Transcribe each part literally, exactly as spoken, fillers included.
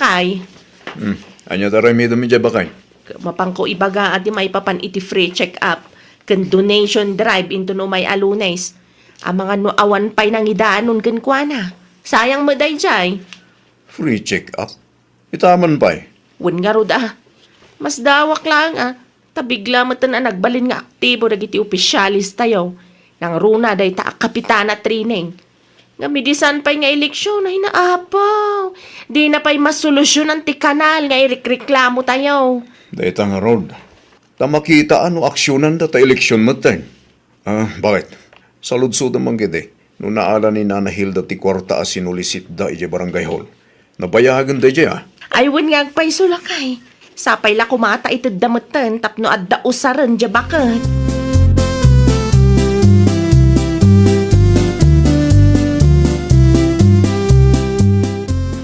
Kay, Hmm. Ania ti aramidem idiay baket? Mapanko ibaga a ti maipapan iti free check-up ken donation drive inton umay a Lunes. Amangan no awan pay nangidanon kenkuana. Sayang met daydiay. Free check-up? Ita man pay? Wen ngarud a. Masdawak laeng a. Ta bigla metten a nagbalin nga aktibo dagiti opisyales tayo. Nangruna dayta a kapitana training. Ngem idi saan pay nga eleksion, ay naapaw. Dina pay masolusionan ti kanal nga irikreklamo tayo. Dayta ngarud. Ta makita a no aksionanda ta eleksion metten. Ah, baket? Saludsodem man ketdi no naala ni Nana Hilda ti kuarta a sinulisitda idiay barangay hall. Nabayagen daydiay, a? Ay, wen nga agpayso, lakay. Sapay la koma ta itedda metten tapno adda usaren diay baket.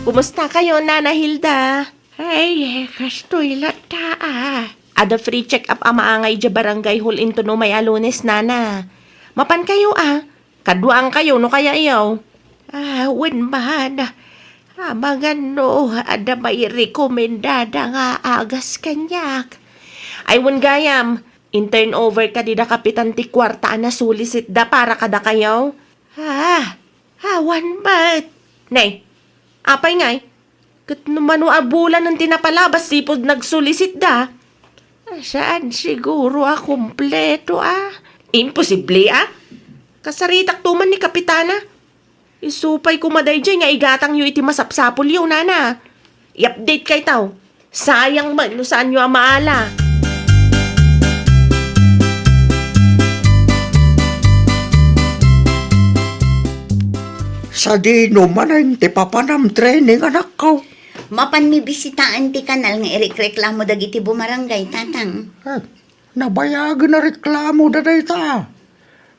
Kumusta kayo, Nana Hilda? Ay, eh, kastoy latta, a. Adda free check-up a maangay idiay barangay hall inton umay a Lunes, Nana. Mapan kayo, a. Kaduaan kayo no kayayo. Ah, wen man. Amangan no adda mairekomendada nga agas kaniak. Ay, wen gayam, in-turnover kadi da kapitan ti kuarta a nasulisitda para kadakayo? Ah, awan met. Ne, apay ngay? Ket no mano a bulanen ti napalabas sipud nagsulisitda? Saan siguro a kompleto, a. Imposible, a. Kasaritak to man ni Kapitana. Isu pay koma daydiay nga igatangyo iti masapsapulyo, Nana. I-update kayto. Sayang man no saanyo a maala. Sadino manen ti papanam training, anakko? Mapanmi bisitaen ti kanal nga irekreklamo dagiti bumarangay, Tatang. Eh, nabayagen a reklamoda dayta.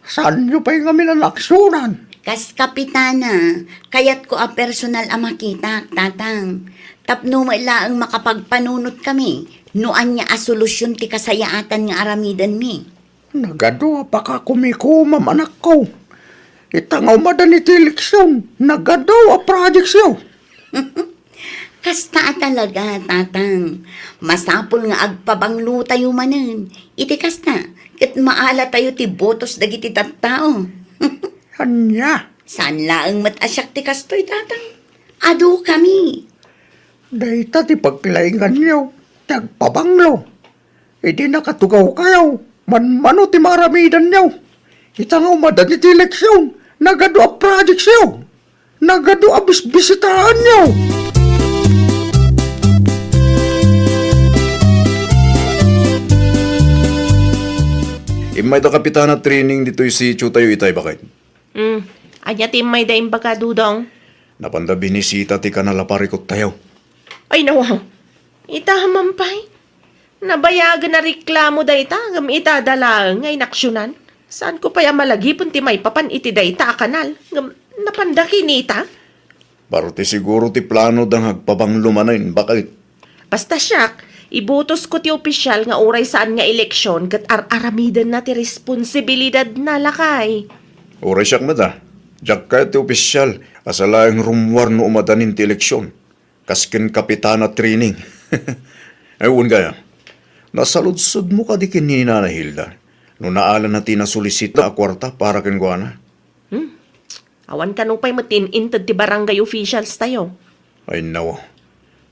Saanyo pay ngamin a naaksionan? Kas kapitana, kayatko a personal a makitak, Tatang. Tapno met laeng makapagpanunotkami no ania a solusion ti kasayaatan nga aramidenmi. Nagadu a pakakumikomam, anakko. Ita nga umadan iti eleksion, nagadu a projectsyo. Kasta a talaga, Tatang. Masapul nga agpabanglotayo manen. Iti kasta, ket maalatayo ti botos dagiti tattao. Ania? Saan laeng met a siak ti kastoy, Tatang. Adukami. Dayta ti paglainganyo, ti agpabanglo. Idi nakatugawkayo, manmano ti maaramidanyo. Ita nga umadan iti eleksion, nagadu a projectsyo. Nagadu a bisbisitaanyo. Immayda, Kapitana, training ditoy sitio tayo itay, baket? Hmm. Ania ti immayda imbaga, Dudong? Napanda binisita ti kanal a parikut tayo. Ay, nawa. Ita man pay. Nabayagen a reklamo dayta, ngem ita da laeng nga inaksionan. Saanko pay a malagipen ti maipapan iti dayta a kanal, ngem napanda kinita? Parte siguro ti planoda nga agpabanglo manen, baket? Basta siak, ibotosko ti opisyal nga uray saan nga eleksion ket ar-aramidenna ti responsibilidadna, lakay. Uray siak met a, diak kayat ti opisyal a salaeng rummuar no umadanin ti eleksion. Kas ken Kapitana Training. Ay, wen gayam. Nasaludsodmo kadi ken ni Nana Hilda no naalana ti nasulisita a kuarta para kenkuana? Hmm. Awan kano pay met ti in-inted ti barangay officials tayo. Ay, nawa.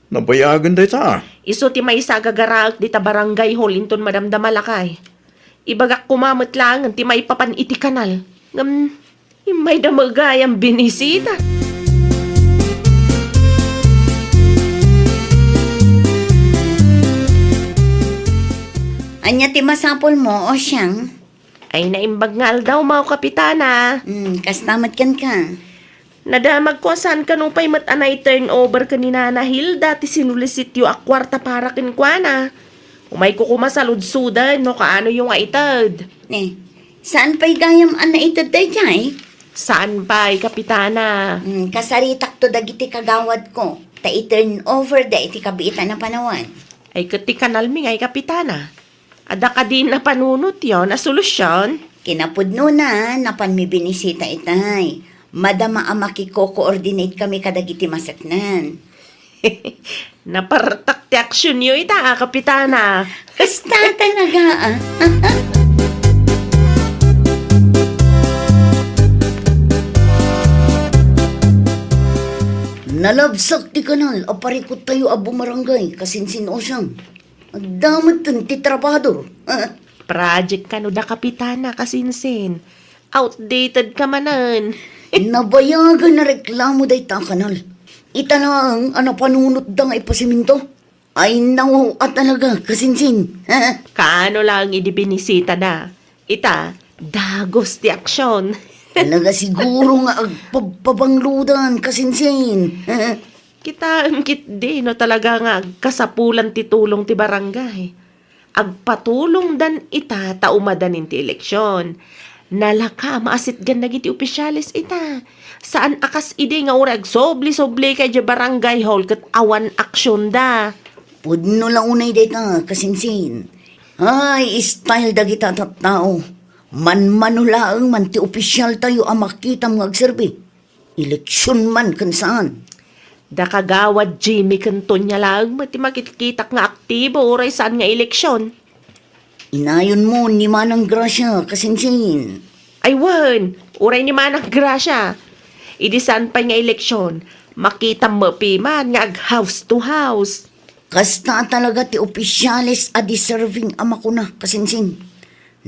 Nabayagen dayta, a. Isu ti maysa a gagaraek dita barangay hall inton madamdama, lakay. Ibagak koma met laengen ti maipapan iti kanal. Ngem, immayda met gayam binisita. Ania ti masapulmo, Osiang? Ay, naimbag nga aldawmo, Kapitana. Hmm, kasta met kenka. Nadamagko a saan kano pay met a nai-turn over ken ni Nana Hilda ti sinulisityo a kuarta para kenkuana. Umayko koma saludsoden no kaanoyo nga ited. Ne, saan pay gayam a naited daydiay? Saan pay, Kapitana? Hmm, kasaritakto dagiti kagawadko, ta i-turn over da iti kabiitan a panawen. Ay, ket ti kanalmi ngay, Kapitana. Adda kadi napanunotyo a solusion? Kinapudnona, napanmi binisita itay. Madama a makiko-coordinate kami kadagiti maseknen. Napartak ti aksionyo ita, a, Kapitana. Kasta talaga, ah. Nalabsak ti kanal a parikut tayo a bumarangay, kasinsin Ocean. Adda met ti trabahador. Project kano da Kapitana, kasinsin. Outdated ka manen. Nabayagan a reklamo dayta a kanal. Ita laeng a napanunotda nga ipasiminto. Ay, naw a talaga, kasinsin. Kaano laeng idi binisita da? Ita, dagos ti aksion. Talaga siguro nga agpabpabangludan, kasinsin. Kitaem ketdi no talaga nga agkasapulan ti tulong ti barangay. Agpatulongdan ita ta umadanin ti eleksion. Nalaka a maasitgan dagiti opisyales ita. Saan a kas idi nga uray agsubli-subli kay idiay barangay hall ket awan aksionda. Pudno la unay dayta, kasinsin. Ay, style dagita tattao. Manmano laeng man ti opisyaltayo a makitam nga agserbi. Eleksion man ken saan. Da Kagawad Jimmy ken Tonya laeng met ti makitkitak nga aktibo uray saan nga eleksion. Inayonmo ni Manang Gracia, kasinsin. Ay wen, uray ni Manang Gracia. Idi saan pay nga eleksion, makitam met piman nga ag-house to house. Kasta talaga ti opisyales a deserving a makuna, kasinsin.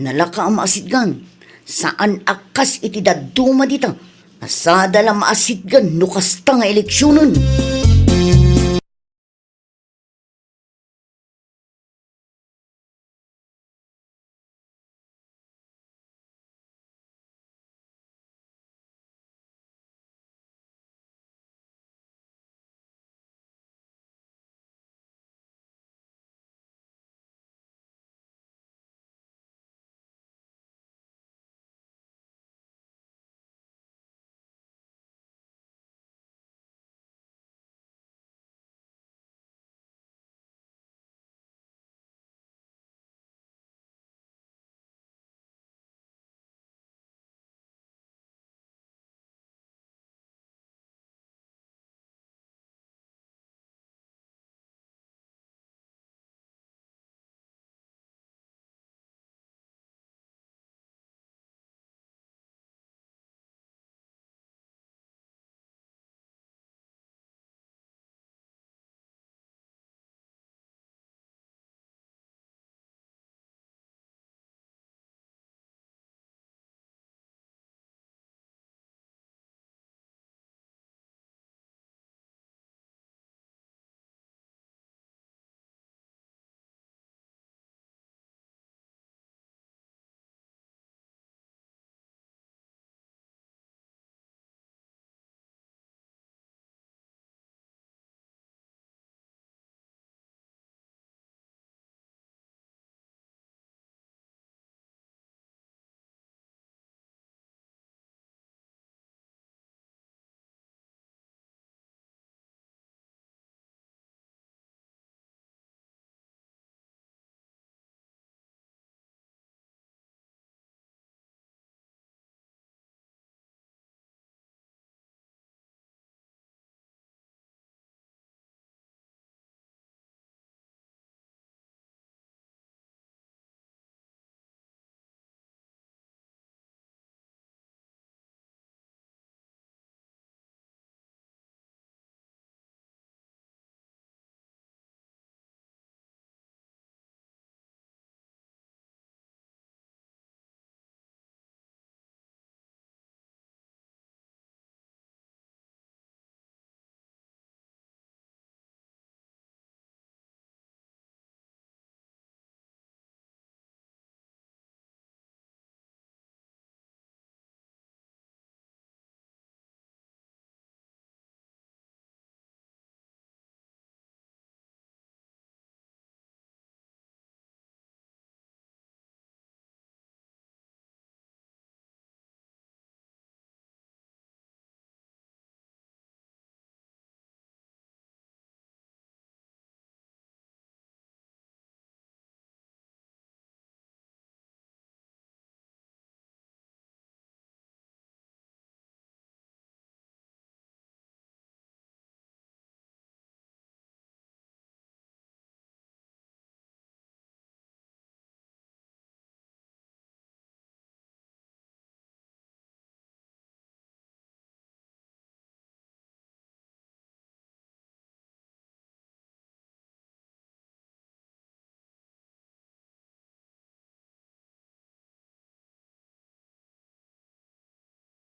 Nalaka a maasitgan. Saan a kas iti dadduma dita. Asada la maasitgan no kasta nga eleksionen.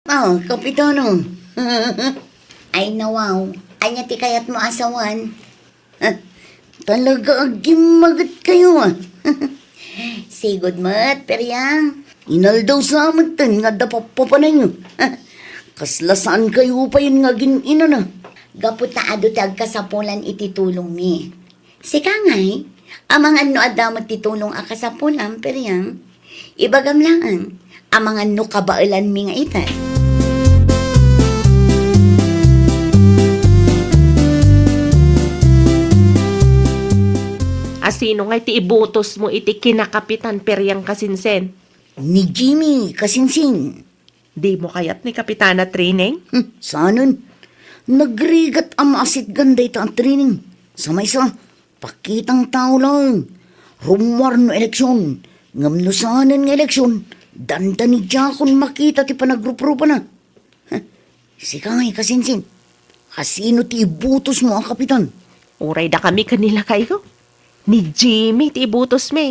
Oh, Kapitano. Ay, nawaw. Ania ti kayatmo a sawen? Talaga a gimmaget kayo, ah. Sigud met, Periang. Inaldaw sa metten nga adda pappapananyo. Kasla saan kayo payen nga agin-inana. Gapu ta adu ti agkasapulan iti tulongmi. Sika ngay, amangan no adda met ti tulong a kasapulam, Periang. Ibagam laeng, amangan no kabaelanmi nga ited. Asino ngay ti ibutosmo iti kinakapitan, Periang, kasinsin? Ni Jimmy, kasinsin. Dimo kayat ni Kapitana Trining? Hmm, saanen. Nagrigat a maasitgan dayta a Trining. Sa maysa, pakitang tao laeng. Rummuar no eleksion. Ngem no saanen nga eleksion, dandanidiakon makita ti panagruprupana. Huh, sika ngay, kasinsin. Asino ti ibutosmo a kapitan? Uray dakami ken ni lakayko. Ni Jimmy ti ibutosmi.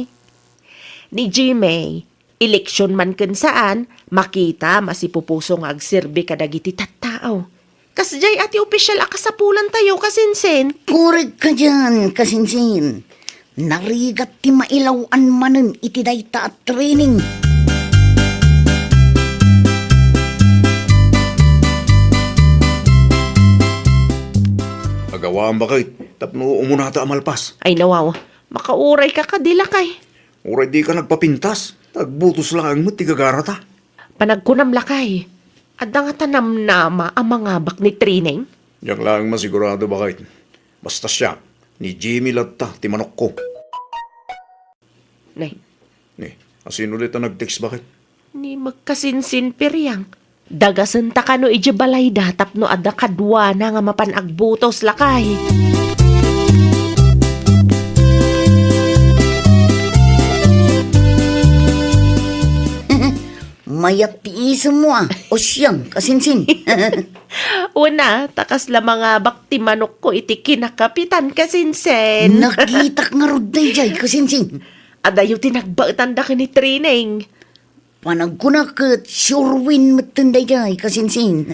Ni Jimmy, eleksion man ken saan, makita masipupuso nga agserbi kadagiti tattao. Kasdiay a ti opisial a kasapulantayo, kasinsin. Korek ka dian, kasinsin. Narigat ti mailaw-an manen iti dayta a Trining. Agawam, baket, tapno umunata a malpas. Ay, nawaw. Makauray ka kadi, lakay. Uray dika nagpapintas, ta agbutos laeng met ti gagarata. Panagkunam, lakay, adda ngata namnama a mangabak ni Trining? Diak laeng masigurado, baket. Basta siak, ni Jimmy latta ti manokko. Nay. Ni, asino dayta nag-text, baket? Ni Magkasinsin, Periang. Dagasenta kano idiay balayda tapno adda kaduana nga mapan agbutos, lakay. Mayat ti isemmo, a. O siak, kasinsin. Una, ta kasla mangabak ti manokko iti kinakapitan, kasinsin. Nakitak ngarud daydiay, kasinsin. Adayo ti nagbaetanda ken ni Trining. Panagkunak ket sure win metten daydiay, kasinsin.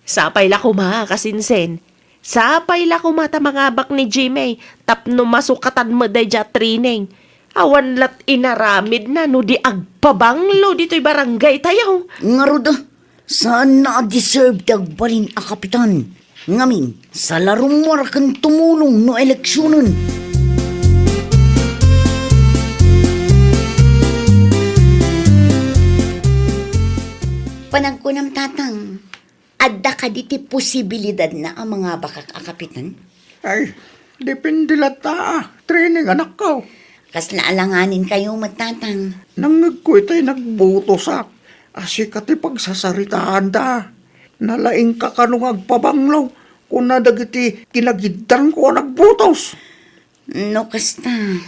Sapay la koma, kasinsin. Sapay la koma ta mangabak ni Jimmy tapno masukatan met daydiay a Trining. Awan lat inaramidna no di agpabanglo ditoy barangaytayo. Ngarud, a, saanna a deserve ti agbalin a kapitan. Ngamin, sala rummuar ken tumulong no eleksionen. Panagkunam, Tatang, adda kadi ti posibilidadna a mangabakak a kapitan? Ay, depende latta, a. Trining, anakko. Kasla alanganin kayo met, Tatang. Nangngegko itay nagbutosak a sika ti pagsasaritaanda. Nalaingka kano nga agpabanglo, kuna dagiti kinagiddanko a nagbutos. No kasta.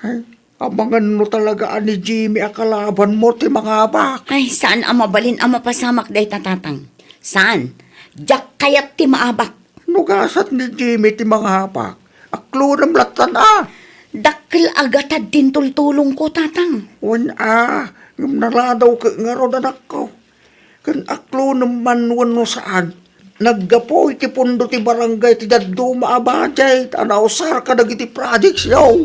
Ay, amangan no talaga a ni Jimmy a kalabanmo ti mangabak. Ay, saan a mabalin a mapasamak dayta, Tatang. Saan? Diak kayat ti maabak. No gasat ni Jimmy ti mangabak, aklonem lattan, a. Dakkel a gatad ti intultulongko, Tatang. Wen, a, ngem naladaw ket ngarud, anakko. Ken aklonem man wenno saan, naggapu iti pundo ti barangay ti dadduma a budget a nausar kadagiti projectsyo.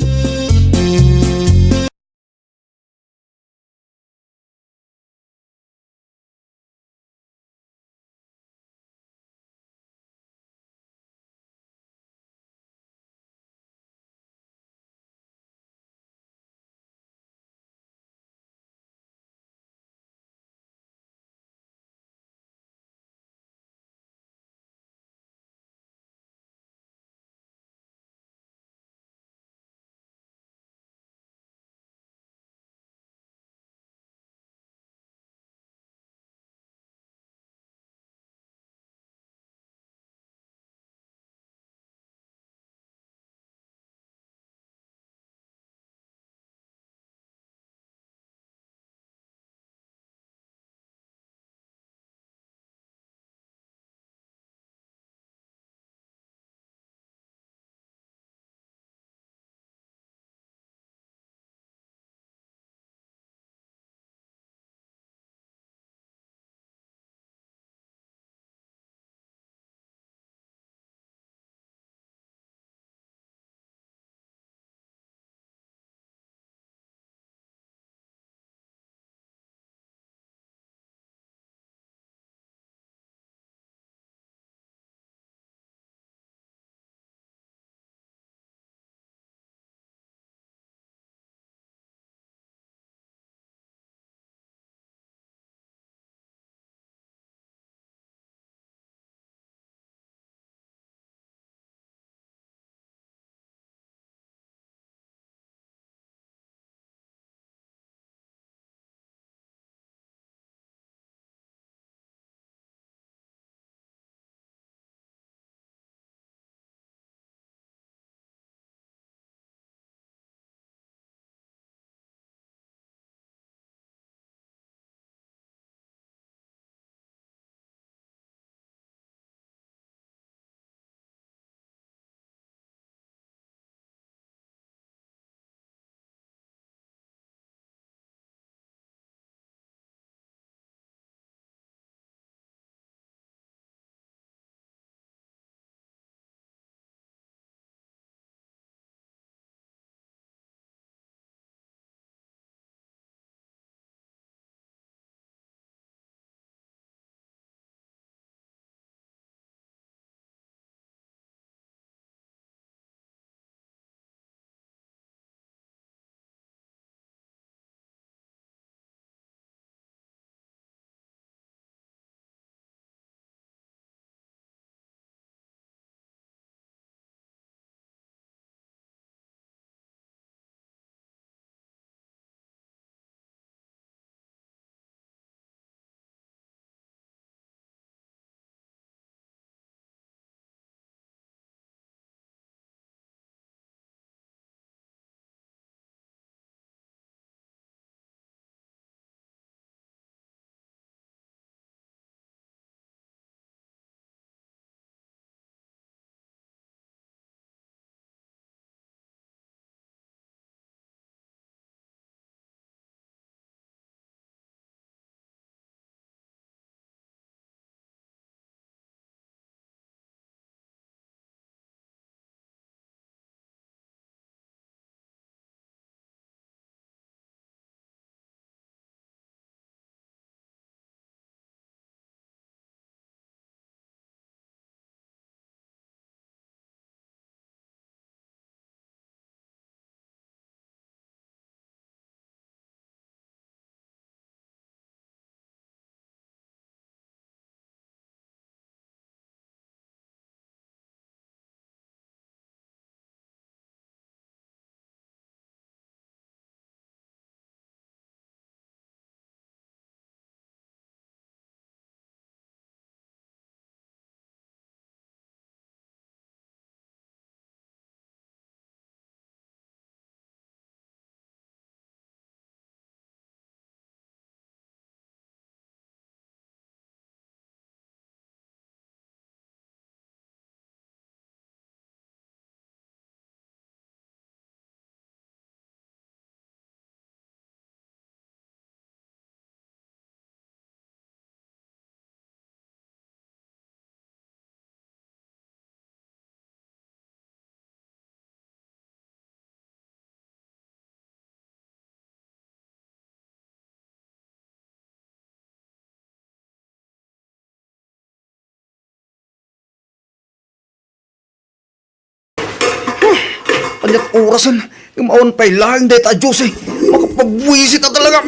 Ket orasen, ngem awan pay laeng dayta a Dios, eh. Makapagbuisit a talaga.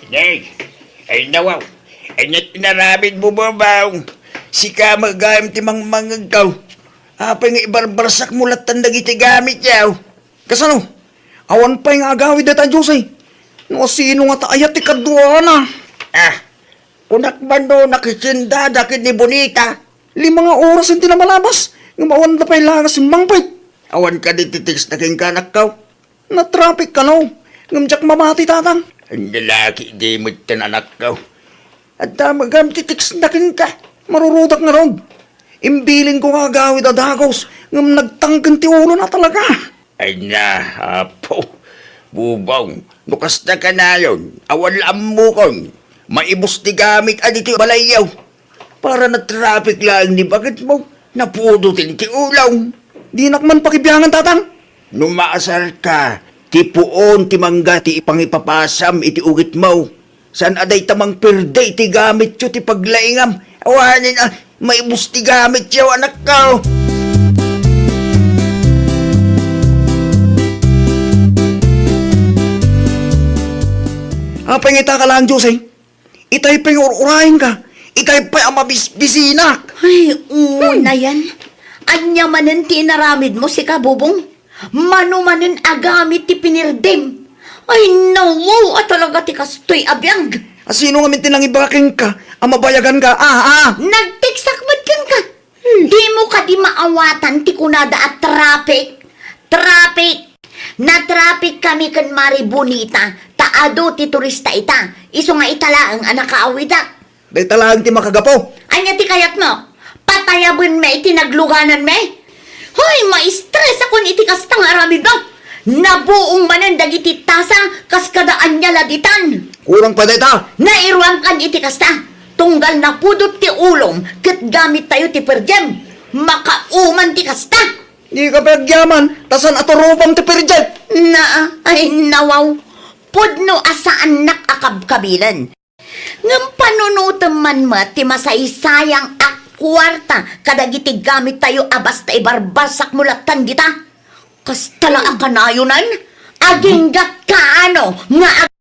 Nay, ay nawaw. Ay nat inaramid mo, Bobong. Sika met gayam ti mangmangegko. Apay nga ibarbarsak mo lattan dagiti gamityo? Kasano? Awan pay nga agawid dayta a Dios, eh. No asino ngata aya ti kaduana? Ah, kunak man no nakisendada ken ni Bonita. Lima nga orasen ti namalabas, ngem awan da pay laeng simmangpet. Awan kadi ti text na kenka, anakko? Na-traffic kano, ngem diak mamati, Tatang. Ania la ketdi metten, anakko? Adda met gayam ti text na kenka. Marurudak ngarud. Imbilinko nga agawid a dagus, ngem nagtangken ti ulona talaga. Ay na, Apo. Bubong, no kasta kanayon, awan la ammokon. Maibus ti gamit a ditoy balayyo. Para na-traffic laeng ni baketmo, napudoten ti ulom. Dinak man pakibiangan, Tatang. No maasarka, ti puon ti mangga ti ipangipapasam iti ugitmo. Saan a dayta mangperde iti gamityo ti paglaingam. Awanen a, maibus ti gamityo, anakko. Apay nga ita ka laeng, Jose? Itay pay nga ur-urayenka. Itay pay a mabisbisinak. Ay, oo, Hmm. na yan. Ania manen ti inaramidmo, sika, Bubong? Mano manen a gamit ti pinirdem? Ay, nawaw a talaga ti kastoy a biag. A sino ngamin ti nangibaga kenka a mabayaganka? Ah, ah. Nagtekstak met kenka. Hmm. Dimo kadi maawatan ti kunada a traffic? Traffic. Na-traffic kami ken Mari Bonita, ta adu ti turista ita. Isu nga ita laeng a nakaawidak. Dayta laeng ti makagapu. Ania ti kayatmo? Patayabenmi iti naglugananmi? Hoy, ma-stress akon iti kasta nga aramidmo. Nabuong manen dagiti tasa kas kada ania la ditan. Kurang pa dayta. Nairuamkan iti kasta. Tunggal napudot ti ulom ket gamittayo ti per diem. Makauman ti kasta. Dika pay agyaman, ta saan a turupam ti per diem. Na, ay, nawaw. Pudno a saannak a kabkabilen. Ngem panunotem man met ti masaysayang a kuarta kadagiti gamittayo a basta ibarbarsakmo lattan dita. Kasta la a kanayonan, agingga kaano nga ag-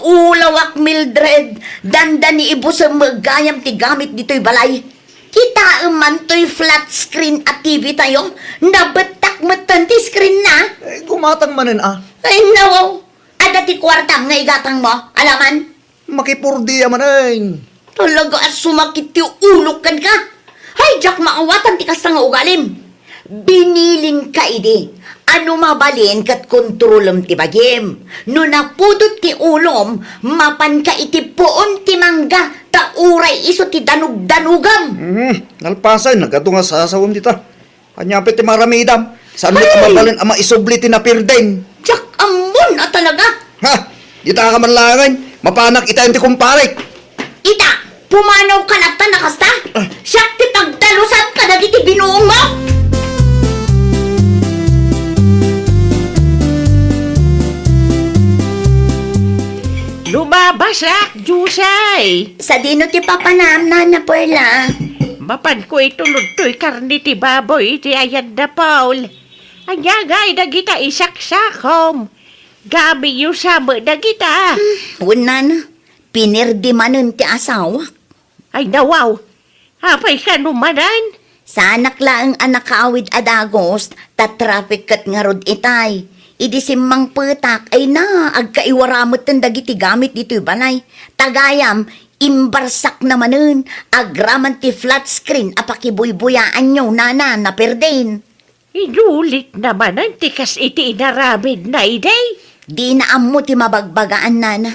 Ulawak, Mildred, dandani ibusem met gayam ti gamit ditoy balay. Kitaem man toy flat screen a T V tayo, nabettak metten ti screen na. Eh, gumatang manen, ah. Ay, nawaw. Adda ti kuartam nga igatangmo, alaman? Makipurdia manen. Talaga a sumakit ti ulok kenka. Ay, diak maawatan ti kasta nga ugalim. Binilinka idi a no mabalin ket kontrolem ti bagim. No napudot ti ulom, mapanka iti puon ti mangga, ta uray isu ti danugdanugam. Hmm, nalpasen, nagadu nga sasawem dita. Ania pay ti maramidam? Saan met a mabalin a maisubli ti napirdem? Diak ammon a talaga. Ha? Dita ka man laengen. Mapanak itaem ti kumparek. Ita, pumanawka latta a kasta? Ah. Siak ti pagdalusan kadagiti binuongmo. Lumabasak, Jose! Sadino ti papanam, Nana Perla? Mapanko itulod toy karne ti baboy iti ayan da Paul. Ania ngay dagita isaksakom? Gamityo sa met dagita. Hmm, wen, Nana, pinirdi manen ti asawak. Ay, nawaw. Apay kano manen? Saanak laeng a nakaawid a dagus, ta traffic ket ngarud itay. Idi simmangpetak, ay na, agkaiwara metten dagiti gamit ditoy balay. Ta gayam, imbarsakna manen, agraman ti flat screen a pakibuybuyaanyo, Nana, napirdem. Inulitna manen ti kas iti inaramidna idi. Dina ammo ti mabagbagaan, Nana.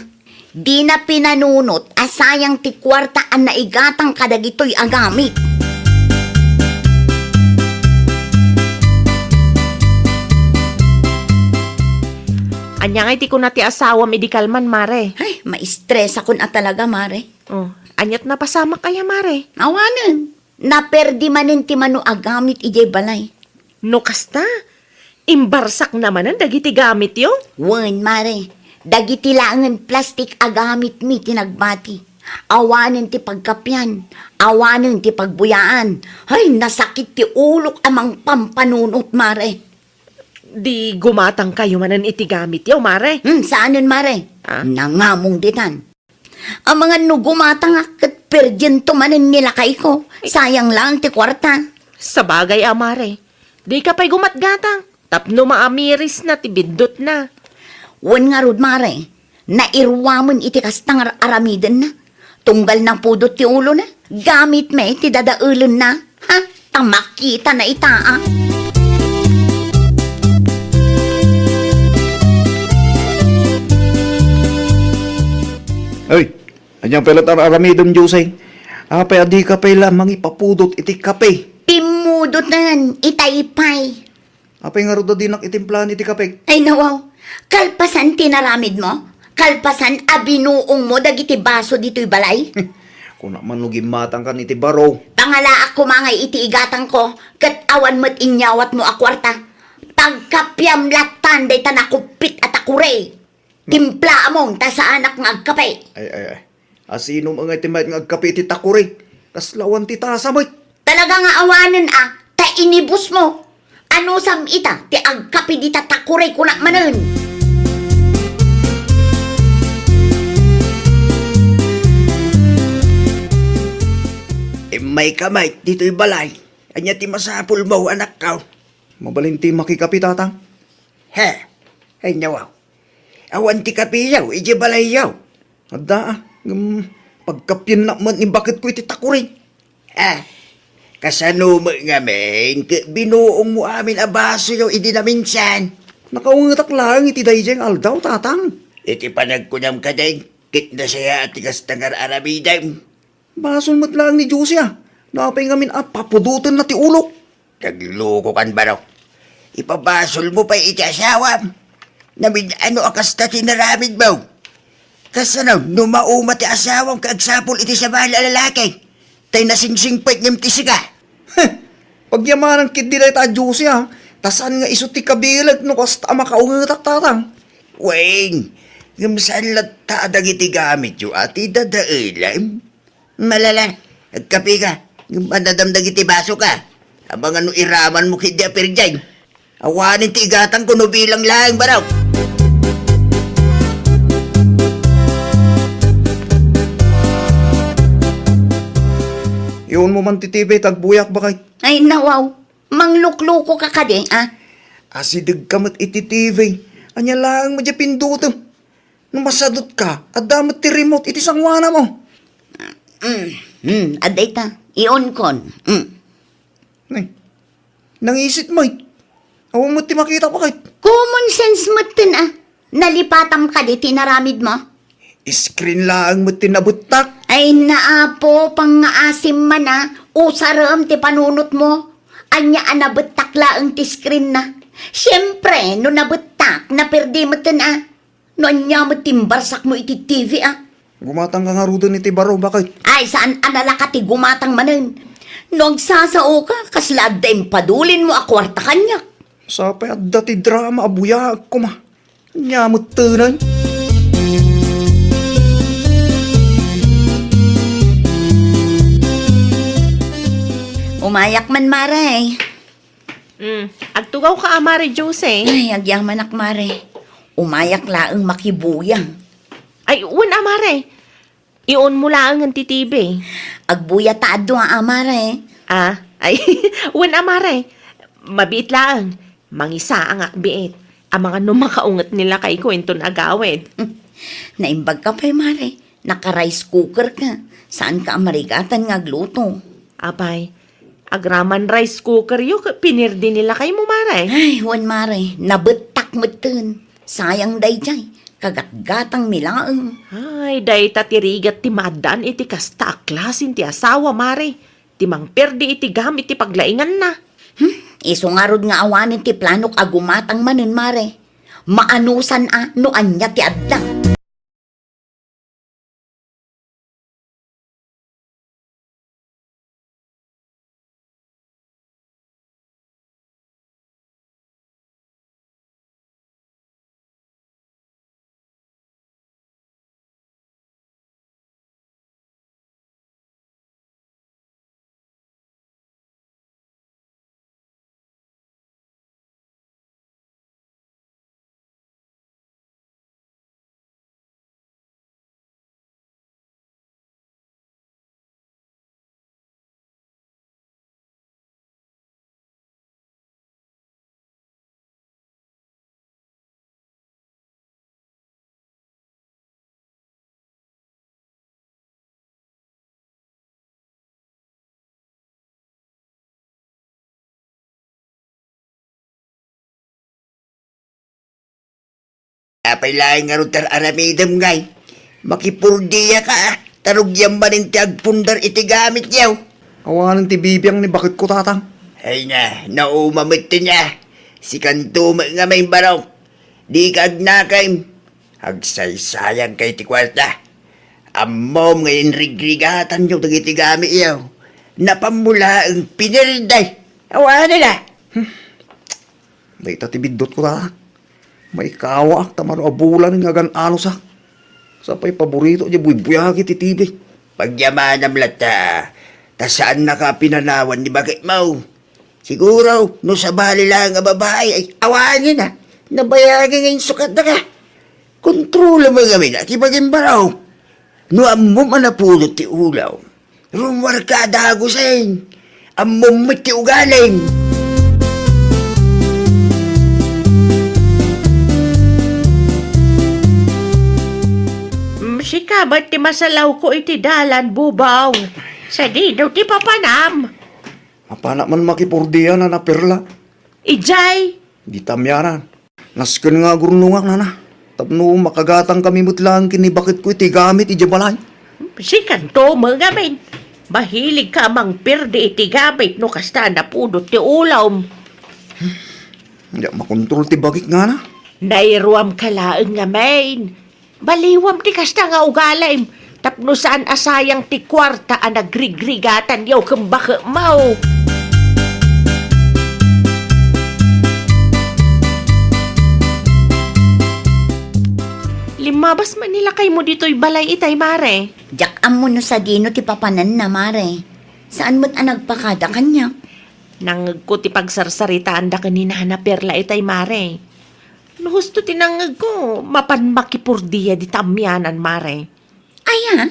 Dina pinanunot a sayang ti kuarta a naigatang kadagitoy a gamit. Ania ngay ti kuna ti asawam idi kalman, Mare? Ay, maistresakon a talaga, Mare. Oh, aniat napasamak aya, Mare? Awanen. Naperdi manen ti mano a gamit idiay balay. No kasta, imbarsakna manen dagiti gamityo? Wen, Mare. Dagiti laengen plastik a gamitmi ti nagbati. Awanen ti pagkapian, awanen ti pagbuyaan. Ay, nasakit ti ulok a mangpampanunot, mare. Di gumatangkayo manen iti gamityo, mare? Hmm, saanen, mare. Ah? Nangamong ditan. Amangan no gumatangak ket perdiento manen ni lakayko. Sayang lang ti kuarta. Sabagay a, mare. Dika pay gumatgatang. Tapno maamirisna ti biddutna. Wen ngarud, mare, nairuamen iti kasta nga ar-aramidenna. Tunggal napudot ti ulona, gamitmi ti dadaelenna. Ha? Ta makitana ita, a. Ay, ania pay la ti ar-aramidem, Jose? Apay a dika pay la mangipapudot iti kape? Pimmudoten, itay pay. Apay ngarud a dinak itimplaen iti kape? Ay, nawaw. Kalpasan ti naramidmo? Kalpasan a binuongmo dagiti baso ditoy balay? Kuna man no gimmatangkan iti baro. Pangalaak koma ngay iti igatangko, ket awan met inyawatmo a kuarta. Pagkapiam lattan dayta nakuppit a takuri. Timplaamon ta saanak nga agkape. Ay, ay, ay. Asino ngay ti mayat nga agkape iti takuri? Kasla awan ti tasa met. Talaga nga awanen a, ta inibusmo. Anusam ita ti agkape dita takuri, kunak manen. Immayka met ditoy balay. Ania ti masapulmo, anakko? Mabalin ti makikape, tatang. He, ay, nawaw. Awan ti kapeyo idiay balayyo. Adda, a. Ngem pagkapiennak met ni baketko iti takuri. A, kasano met ngamin ket binuongmo amin a basoyo idi naminsan? Nakaungetak laeng iti daydiay nga aldaw, tatang. Iti panagkunam kadi, ket nasayaat ti kasta nga ar-aramidem. Basol met laeng ni Jose, a. Napay ngamin a papudotenna ti ulok. Naglokokan, baro. Ipabasolmo pay iti asawam. Namin-ano a kasta ti naramidmo? Kasano no mauma ti asawam ket agsapul iti sabali a lalaki? Tay nasingsingpet ngem ti sika. Heh! Pagyamanan ketdi dayta a Jose, a. Ta saan nga isu ti kabileg no kasta a makaungetak, tatang. Wen, ngem saan latta a dagiti gamityo a ti dadaelem? Malala, agkapeka. Ngem adda dagiti basoka. Amangan no iramanmo ketdi a perdiay. Awanen ti igatangko no bilang laeng, baro. Iunmo man ti T V, ta agbuyak, baket. Ay, nawaw. Mangluklukoka kadi, a? Asidegka met iti T V. Ania laeng met diay pindutem? No masadutka, adda met ti remote iti sangoanamo. Mm, mm, adda ita. Iunkon. Mm. Nay, nangisit met. Awan met ti makita, baket. Common sense metten, a. Nalipatam kadi ti naramidmo? Screen laeng met ti nabettak. Ay, naapo, pangngaasim man, a. Usarem ti panunotmo. Ania a nabettak laeng ti screen na? Siempre, no nabettak, naperdi metten, a. No ania met ti imbarsakmo iti T V, a? Gumatangka ngaruden iti baro, baket. Ay, saan a nalaka ti gumatang manen. No agsasaoka, kasla adda impadulinmo a kuarta kaniak. Sapay adda ti drama a buyaag koma. Ania metten, a? Umayak man, mare. Mm, agtugawka a, Mare Jose? Ay, agyamanak, mare. Umayak laeng makibuyang. Ay, wen a, mare. Iunmo laengen ti T V. Agbuya ta adu a, mare. A, ay, wen a, mare. Mabiit laeng. Mangisaangak biit. Amangan no makaunget ni lakayko inton agawid. Naimbagka pay, mare. Naka-rice cooker ka. Saanka a marigatan nga agluto. Apay, agraman rice cooker yo ket pinirdi ni lakaymo, mare. Ay, wen, mare, nabettak metten. Sayang daydiay. Kagatgatangmi laeng. Ay, dayta ti rigat ti maaddaan iti kasta a klasen ti asawa, mare. Ti mangperdi iti gamit ti paglainganna. Hmm? Isu ngarud nga awanen ti planok a gumatang manen, mare. Maanusan a no ania ti adda. Apay laeng ngarud ti ar-aramidem ngay? Makipurdiaka, ah. Ta rugiam manen ti agpundar iti gamityo. Awanen ti bibiang ni baketko, Tatang. Ay na, nauma met ti na. Sikanto met nga maimbaraw. Dika agnakem. Agsaysayangka iti kuarta. Ammom nga inrigrigatanyo dagiti gamityo. Napammulaeng pinirdi. Awanen a. Hmm. Dayta ti biddutko, Tatang. Maikawaak ta mano a bulan nga agan-anusak. Sa pay paborito diay buybuyagi ti T V. Pagyamanam latta, ta saannaka a pinanawan ni baketmo. Siguro, no sabali laeng a babai, ay awanen a. Nabayagi nga insukatdaka. Kontrolam ngamin a ti pagimbarom. No ammom a napudot ti ulom, rummuarka a dagusen. Ammom met ti ugalim. Mm, sika met ti masalawko iti dalan, Bubong. Sadino ti papanam? Mapanak man makipurdia, Nana Perla. Idiay? Dita amianan. Nasken nga agurnongak, Nana. Tapno makagatangkami met laeng ken ni baketko iti gamit idiay balay. Sikanto met ngamin. Mahiligka a mangpirdi iti gamit no kasta a napudot ti ulom. Diak makontrol ti bagik, Nana. Nairuamka laeng ngamin. Baliwam ti kasta nga ugalim, tapno saan a sayang ti kuarta a nagrigrigatanyo ken baketmo. Limmabas man ni lakaymo ditoy balay itay, Mare. Diak ammo no sadino ti papananna, Mare. Saan met a nagpakada kaniak. Nangngegko ti pagsarsaritaanda ken ni Nana Perla itay, Mare. No husto ti nangngegko, mapan makipurdia dita amianan, Mare. Aya?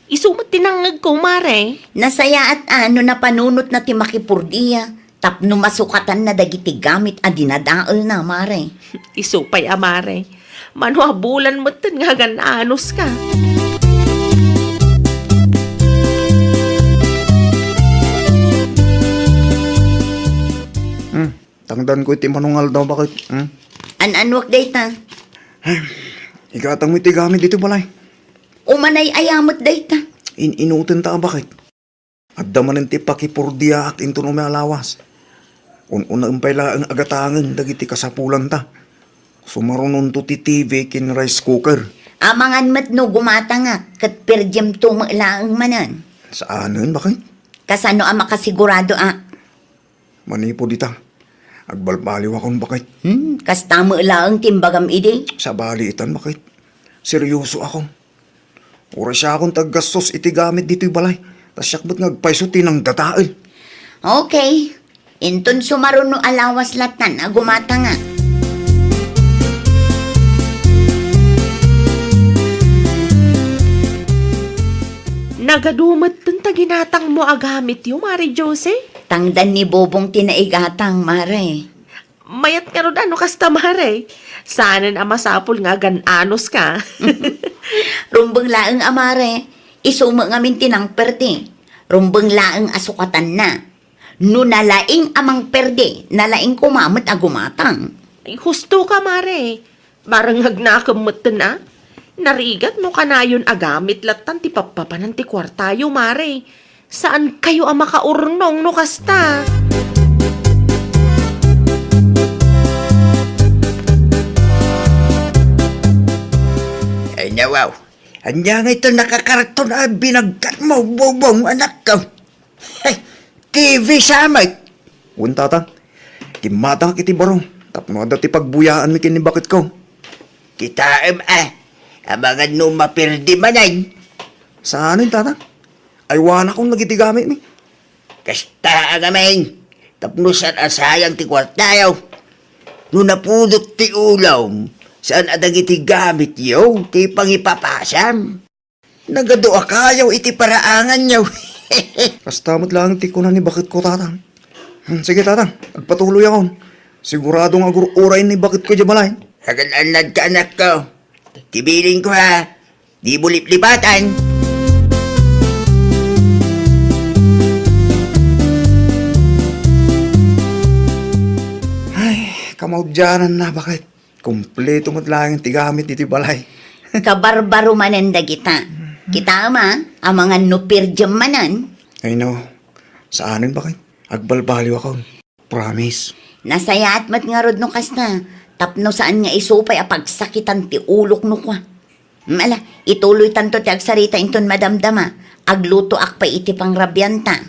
Isu met ti nangngegko, Mare. Nasayaat a no napanunotna ti makipurdia tapno masukatanna dagiti gamit a dinadaelna, Mare. Isu pay a, Mare. Mano a bulan metten nga agan-anuska. Hmm. Tangdanko iti mano nga aldaw, baket. Hmm? An-anuak dayta? Ay, igatangmo iti gamit ditoy balay. Umanay aya met dayta? In-inutenta a baket. Adda manen ti pakipurdiaak inton umay a lawas. Un-unaem pay laeng a gatangen dagiti kasapulanta. Sumarunonto ti T V ken rice cooker. Amangan met no gumatangak ket pirdimto met laeng manen. Saanen, baket? Kasano a makasiguradoak? Manipud ita, agbalbaliwakon, baket. Hmm, kasta met laeng ti imbagam idi? Sabali itan, baket. Seryosoakon. Uray siakon ti aggastos iti gamit ditoy balay. Ta siak met nga agpayso ti nangdadael. Okay. Inton sumaruno a lawas lattan a gumatangak. Nagadu metten ta ginatangmo a gamityo, Mare Jose? Tangdan ni Bobong ti naigatang, Mare. Mayat ngarud a no kasta, Mare. Saanen a masapul nga agan-anuska. Rumbeng laeng a, Mare. Isu met ngamin ti nangperdi. Rumbeng laeng a sukatanna. No nalaing a mangperdi, nalaing koma met a gumatang. Ay, husto ka, Mare. Barangagnakem metten a. Narigat no kanayon a gamit lattan ti pappapanan ti kuartayo, Mare. Saankayo a makaurnong no kasta. Ay, nawaw. Ania ngay ta nakakarton a binagkat mo, Bobong, anakko? Hey, T V sa met. Wen, Tatang. Kimmatangak iti barong tapno adda ti pagbuyaanmi ken ni baketko. Kitaem a, amangan no maperdi manen. Saanen, Tatang. Aywanakon dagiti gamitmi. Kasta a ngamin, tapno saan a sayang ti kuartayo. No napudot ti ulom, saan a dagiti gamityo ti pangipapasam. Nagaduakayo iti paraanganyo. Kasta met laeng ti kuna ni baketko, Tatang. Hmm, sige, Tatang, agpatuloyakon. Sigurado nga agur-uray ni baketko idiay balay. Agan-annadka, anakko. Ti bilinko, ha? Di mo liplipatan. Ay, kamaudiananna, baket. Kompleto met laeng ti gamit ditoy balay. Kabarbaro manen dagita. Kitaem a, amangan no per diem manen. Ay no, saanen baket. Agbalbaliwakon. Promise. Nasayaat met ngarud no kasta, tapno saan nga isu pay a pagsakitan ti ulok no kua. Ala, ituloytanto ti agsarita inton madamdama. Aglutoak pay iti pangrabianta.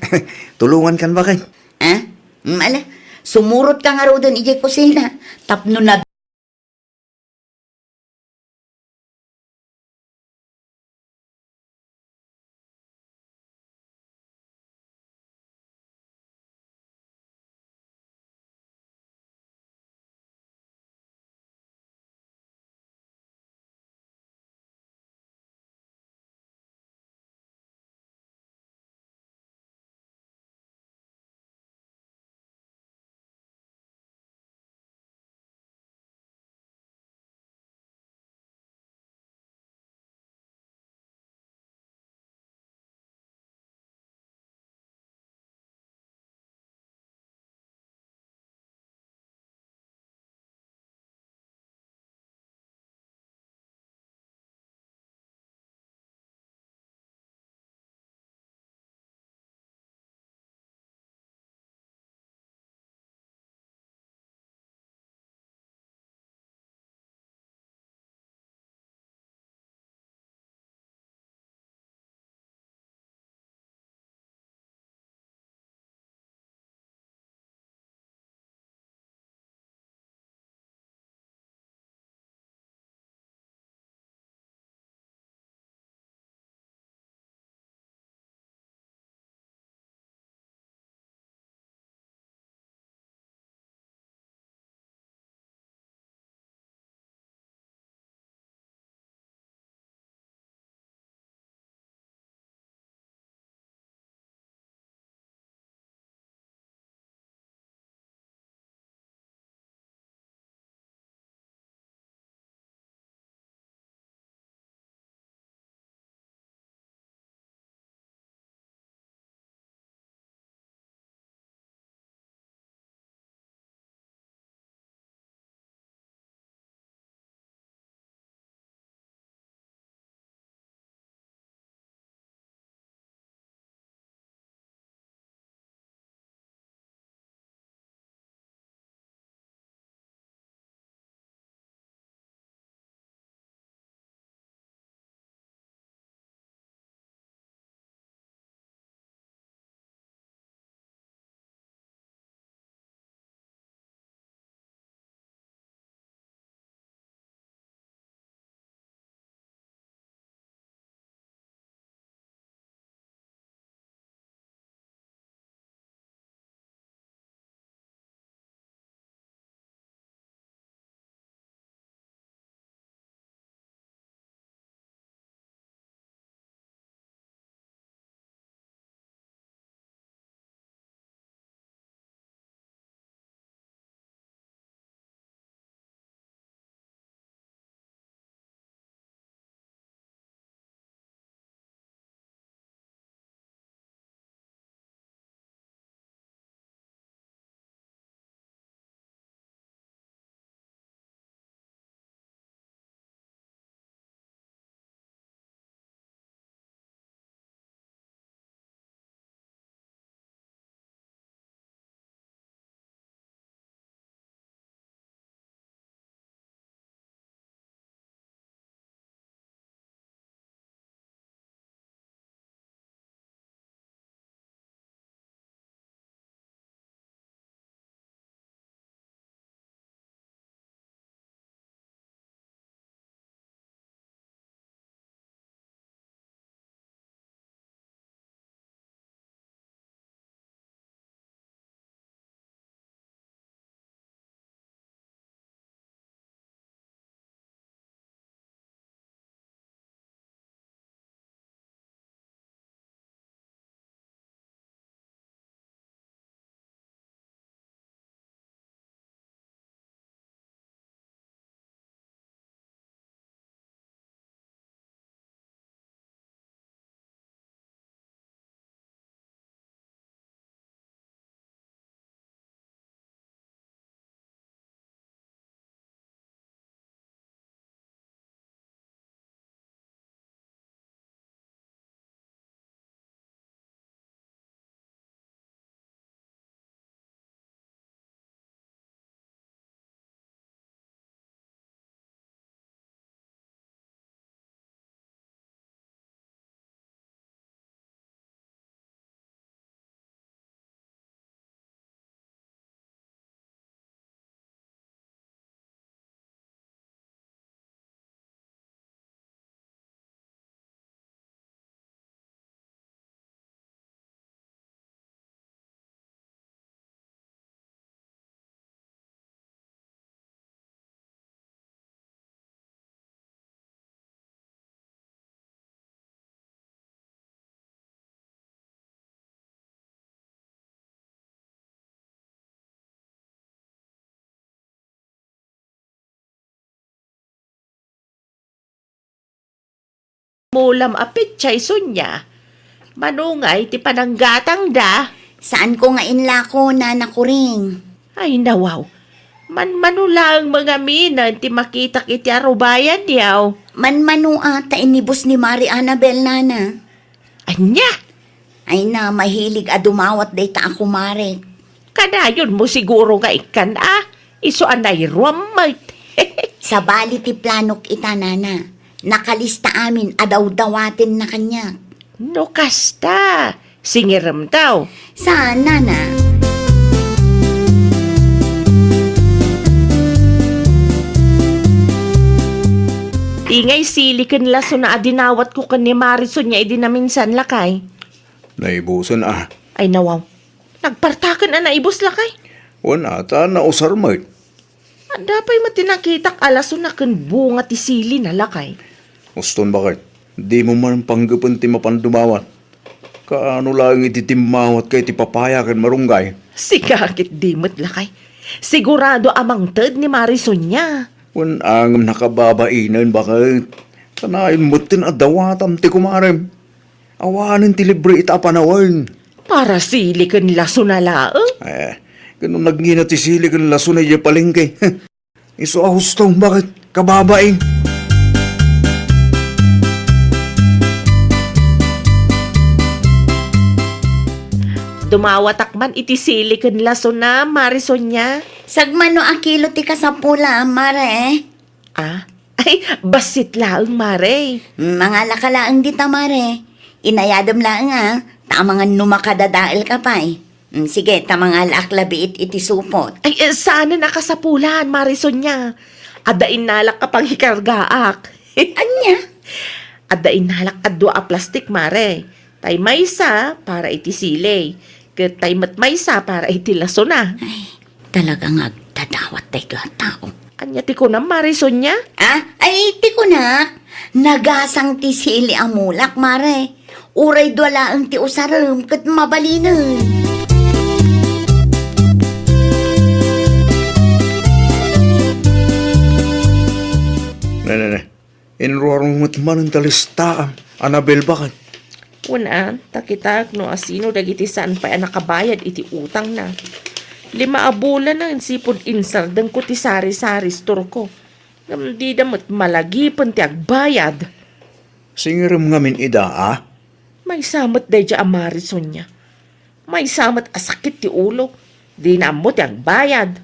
Tulongankan baket. Ah? Ala, sumurotka ngaruden idiay kusina, tapno na Mulam a petsa isu nia. Mano ngay ti pananggatangda? Saanko nga inlako, Nana Kuring. Ay, nawaw. Manmano laeng mangaminen ti makitak iti arubayan, yaw. Manmano a ta inibus ni Mari Annabel, Nana. Ania? Ay na, mahilig a dumawat dayta a kumare. Kanayonmo siguro nga ikkan a, isu a nairuam met. Sabali ti planok ita, Nana. Nakalista amin a dawdawatenna kaniak. No kasta, singirem taw. Saan, Nana? Di ngay sili ken lasona a dinawatko ken ni Mari Sonia idi naminsan, lakay. Naibusen a. Ay, nawaw. Nagpartaken a naibus, lakay. Wen a, ta nausar met. Adda pay met ti nakitak a lasona ken bunga ti silina, lakay. Uston, baket. Dimo man panggepen ti mapan dumawat. Kaano laeng iti timmawat ken ti papaya ken marunggay? Sika ket di met, lakay. Sigurado a mangted ni Mari Sonia. Wen a ngem nakababainen, baket. Kanayon metten a dawatam ti kumarem. Awanen ti libre ita a panawen. Para sili ken lasona laeng? Eh, ken no nagngina ti sili ken lasona idiay palengke. Isu a husto, baket? Kababain. Dumawatak man iti sili ken lasona, Mari Sonia. Sagmano a kilo ti kasapula, Mare. Ah? Ay, bassit laeng, Mare. Mangalaka laeng dita, Mare. Inayadem laeng, a, ta amangan no makadadaelka pay. Mm, sige, ta mangalaak labiit iti supot. Ay, eh, saanen a kasapulan, Mare Sonia. Adda innalak a pangikargaak. Ania? Adda innalak a dua a plastik, Mare. Tay maysa para iti sili, ket tay met maysa para iti lasona. Ay, talaga nga agdadawat daytoy a tao. Ania ti kunam, Mare Sonia? Ah, ay, ti kunak, nagasang ti sili a mulak, Mare. Uray dua laeng ti usarem ket mabalinen. Ne, ne, ne. Inruarmo met manen ta listaam, Annabel, baket? Wen a, ta kitaek no asino dagiti saan pay a nakabayad iti utangna. Lima a bulanen sipud insardengko ti sari-sari store-ko. Ngem dida met malagipen ti agbayad. Singirem ngamin ida, a? Maysa met daydiay a Mare Sonia. Maysa met a sakit ti ulo. Dina ammo ti agbayad.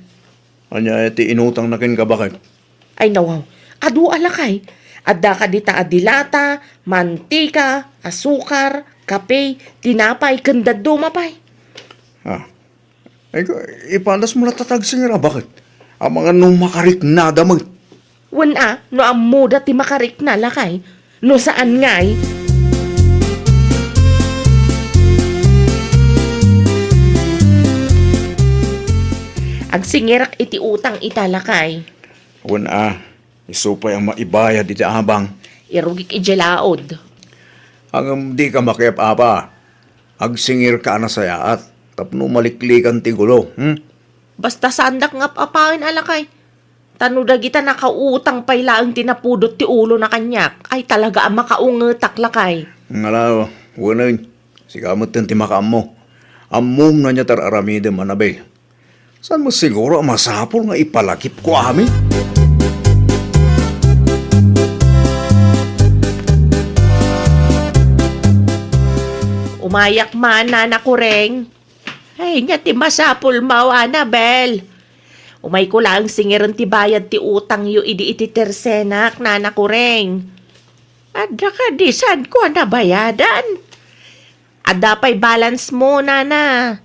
Ania ti inutangna kenka, baket? Ay, nawaw. Adu a lakay. Adda kadi ta a dilata, mantika, asukar, kape, tinapay, ken dadduma pay. Ah. Ay, ka-, ipadasmo latta ta agsingir a, baket? Amangan no makariknada met. Wen a, no ammoda ti makarikna, lakay. No saan ngay? Agsingirak iti utang ita, lakay. Wen a, isu pay a maibayad iti abang. Irugik idiay laod. Ngem dika makiap-apa. Agsingirka a nasayaat tapno maliklikan ti gulo, hmm? Basta saandak nga ap-apaen a lakay. Ta no dagita nakautang pay laeng ti napudot ti ulona kaniak, ay talaga a makaungetak, lakay. Ngala, wen, sika metten ti makaammo. Ammom no ania ti ar-aramidem, Annabel. Saan met siguro a masapul nga ipalagipko amin? Umayak man, Nana Kureng. Ay, ania ti masapulmo, Annabel? Umayko laeng singiren ti bayad ti utangyo idi iti tersenak, Nana Kureng. Adda kadi saanko a nabayadan? Adda pay balance mo, Nana.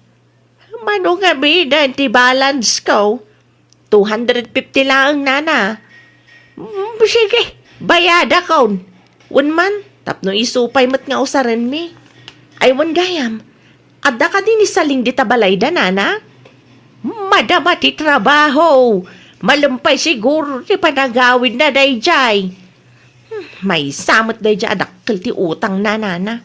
Mano ngaminen ti balance ko? Two hundred fifty laeng, Nana. Mm, sige, bayadakon. Wen man, tapno isu pay met nga usarenmi. Ay, wen gayam, adda kadi ni Saling dita balayda, Nana? Madama ti trabaho. Malem pay siguro ti panagawidna daydiay. Hmm, maysa met daydiay a dakkel ti utangna, Nana.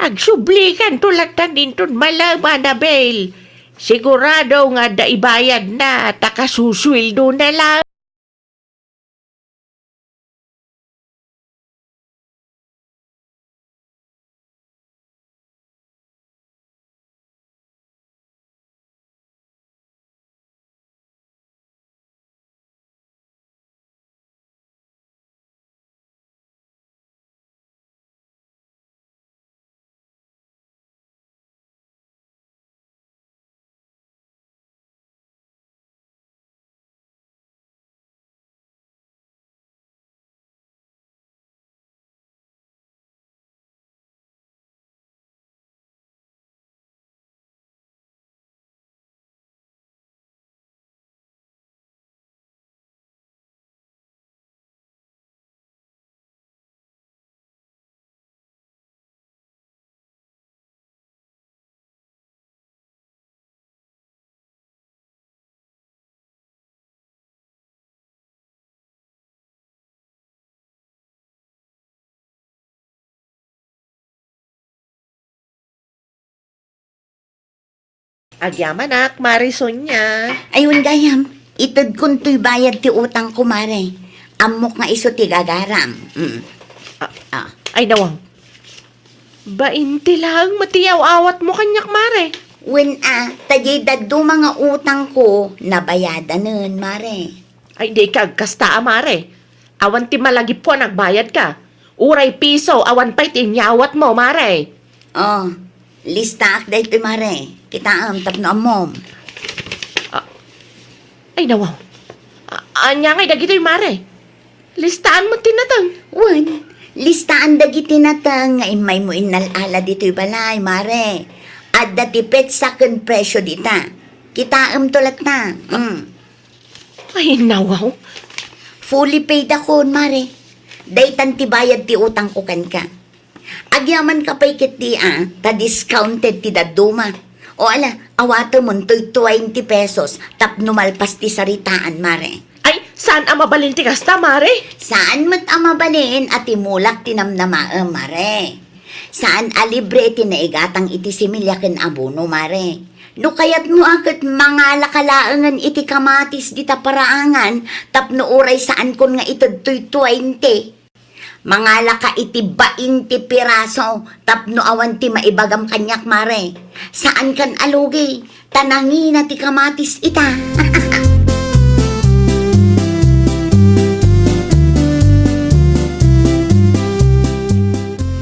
Agsublikanto latta inton malem, Annabel. Sigurado nga adda ibayadna ta kasusueldona laeng. Agyamanak, Mare Sonia. Ay, wen gayam, itedkon toy bayad ti utangko, Mare. Ammok nga isu ti gagaram. Mm. Ah, Ah. Ay, nawang. Bain ti laeng met ti yaw-awatmo kaniak, Mare. Wen a, ta diay dadduma nga utangko, nabayadanen, Mare. Ay, di ka agkasta a, Mare. Awan ti malagipko a nagbayadka. Uray piso, awan pay ti inyawatmo, Mare. Oh, listaak daytoy, Mare. Kitaem tapno ammom. Ah, ay, nawaw. Ah, ania ngay dagitoy, Mare? Listaan met ti nateng. Wen, listaan dagiti nateng nga immaymo innal-ala ditoy balay, Mare. Adda ti petsa ken presio dita. Kitaemto latta. Mm. Ay, nawaw. Fully paid akon, Mare. Daytan ti bayad ti utangko kenka. Agyamanka pay ketdi a, ta discounted ti dadduma. O ala, awatemon toy twenty pesos tapno malpas ti saritaan, Mare. Ay, saan a mabalin ti kasta, Mare? Saan met a mabalin a ti mulak ti namnamaem, Mare. Saan a libre ti naigatang iti similya ken abono, Mare. No kayatmo a ket mangalaka laengen iti kamatis dita paraangan tapno uray saankon nga ited toy twenty. Mangalaka iti bain ti piraso tapno awan ti maibagam kaniak, Mare. Saankan a lugi, ta nangina ti kamatis ita.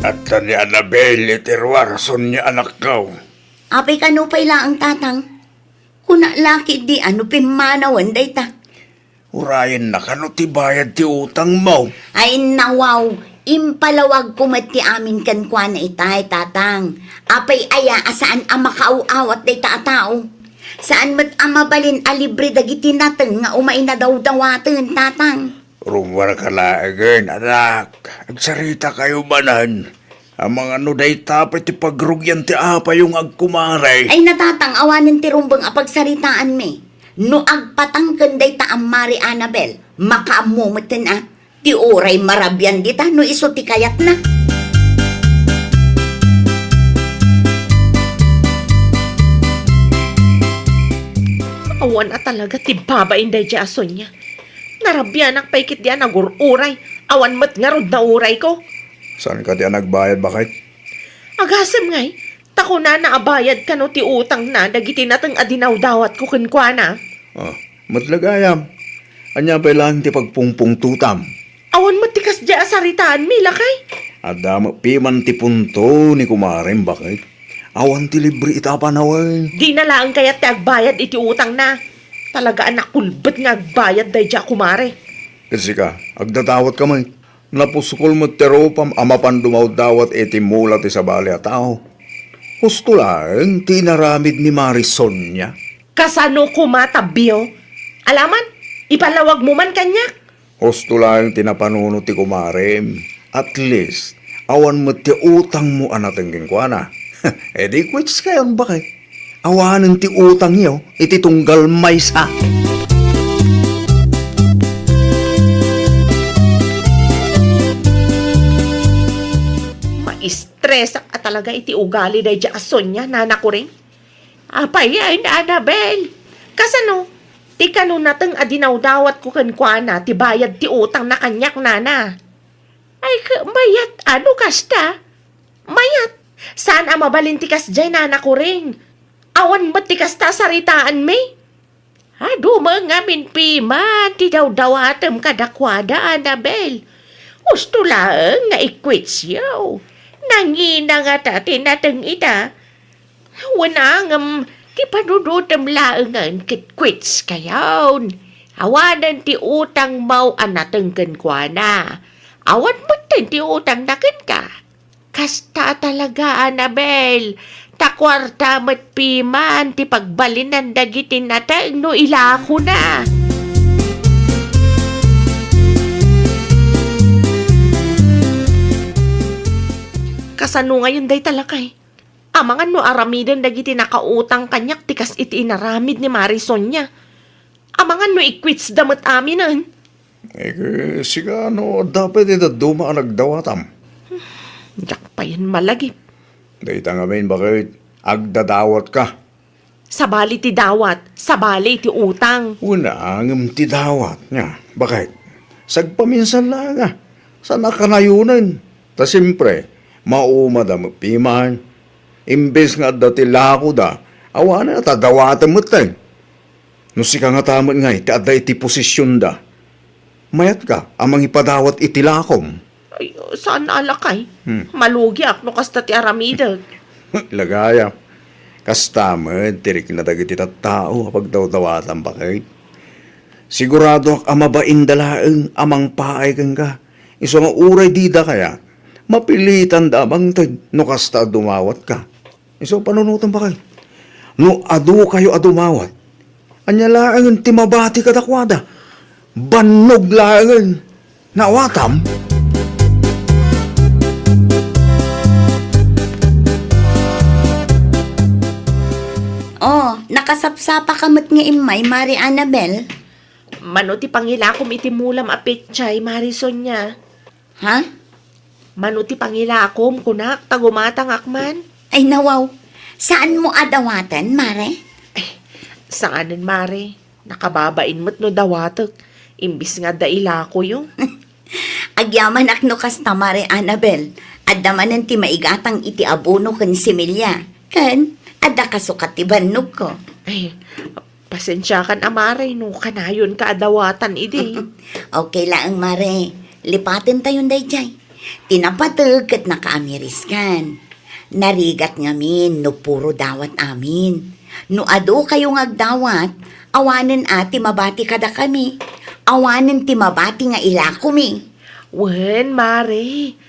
Adda ni Anabel iti ruar, Sonia, anakko. Apay, kano pay laeng, Tatang? Kuna la ketdi a no pimmanawen dayta. Urayenna kano ti bayad ti utangmo? Ay, nawaw, impalawagko met ti amin kenkuana itay, Tatang. Apay aya a saan a makaaw-awat dayta a tao? Saan met a mabalin a libre dagiti nateng nga umay nadawdawaten, Tatang? Rummuarka laengen, anak. Agsaritakayo manen. Amangan no dayta pay ti pagrugian ti apayo nga agkumare. Ay, na, Tatang, awanen ti rumbeng a pagsaritaanmi. No agpatang ken dayta a Mari Anabel, makaammo metten a, ti uray marabian dita no isu ti kayatna. Awan a talaga ti babain daydiay a Sonia. Narabianak pay ketdi a nagur-uray. Awan met ngarud naurayko. Saan kadi a nagbayad, baket? Agasem ngay, ta kunana a bayad kano ti utangna dagiti nateng a dinawdawatko kenkuana. Ah, met la gayam. Ania pay laeng ti pagpungpungtotam? Awan met ti kasdiay a saritaanmi, lakay. Adda met piman ti punto ni kumarem, baket. Awan ti libre ita a panawen. Dina laeng kayat ti agbayad iti utangna. Talaga a nakulbet nga agbayad daydiay a kumare. Ket sika, agdadawatka met. Napuskol met ti rupam a mapan dumawdawat iti mula ti sabali a tao. Husto laeng ti inaramid ni Mari Sonia. Kasano koma, Tabio? Alaman, ipalawagmo man kaniak. Husto laeng ti napanunot ti kumarem. At least, awan met ti utangmo a nateng kenkuana. E di quits kayon, baket. Awanen ti utangyo iti tunggal maysa. Maistresak a talaga iti ugali daydiay a Sonia, Nana Kuring. Apay, ay, Anabel, kasano ti kano nateng a dinawdawatko kenkuana ti bayad ti utangna kaniak, Nana? Ay, ka-, mayat, ano kasta? Mayat, saan a mabalin ti kasdiay, Nana Kuring. Awan met ti kasta a saritaanmi. Adu met ngamin piman ti dawdawatem kadakuada, Anabel. Husto laeng nga i-quitsyo. Nangina ngata ti nateng ita. Wen a ngem, ti panunotem laengen ket quits kayon. Awanen ti utangmo a nateng kenkuana. Awan metten ti utangna kenka. Kasta a talaga, Anabel. Ta kuarta met piman ti pagbalinan dagiti nateng no ilakona. Kasano ngayon dayta, lakay? Amangan no aramiden dagiti nakautang kaniak ti kas iti inaramid ni Mari Sonia. Amangan no i-quits da met aminen. Eh, sika, no adda pay ti dadduma a nagdawatam? Diak payen malagip. Dayta ngamin, baket, agdadawatka. Sabali ti dawat, sabali ti utang. Wen a ngem ti dawat, nga, baket? Sagpaminsan laeng a, saan a kanayonen. Ta siempre, maumada met piman. Imbes nga adda ti lakoda, awanen a ta dawaten metten. No sika ngata met ngay ti adda iti posisionda, mayatka a mangipadawat iti lakom. Ay, saan a lakay. Hmm. Malugiak no kasta ti aramidek. Lagaya. Kasta met ti rikna dagiti tattao a pagdawdawatan, baket. Siguradoak a mabainda laeng a mangpaay kenka. Isu nga uray dida kayat, mapilitanda a mangted no kasta a dumawatka. Isu panunotem, baket. No adu kayo a dumawat, ania laengen ti mabati kadakuada? Bannog laengen. Naawatam? Oh, nakasapsapa ka met nga immay, Mari Annabel. Mano ti pangilakom iti mulam a petsay, Mari Sonia? Ha? Mano ti pangilakom, kunak, ta gumatangak man? Ay, nawaw. Saanmo a dawaten, Mare? Ay, saanen, Mare. Nakababain met no dawatek, imbis nga adda ilakoyo. Agyamanak no kasta, Mare Annabel. Adda manen ti maigatang iti abono ken similya. Ken, adda kasukat ti bannogko. Ay, pasensiakan a, Mare, no kanayonka a dawatan idi. Okay laeng, Mare. Lipatentayon daydiay. Ti napateg ket nakaamiriskan. Narigat ngamin no puro dawat amin. No adu kayo nga agdawat, awanen a ti mabati kadakami. Awanen ti mabati nga ilakomi. Wen, Mare.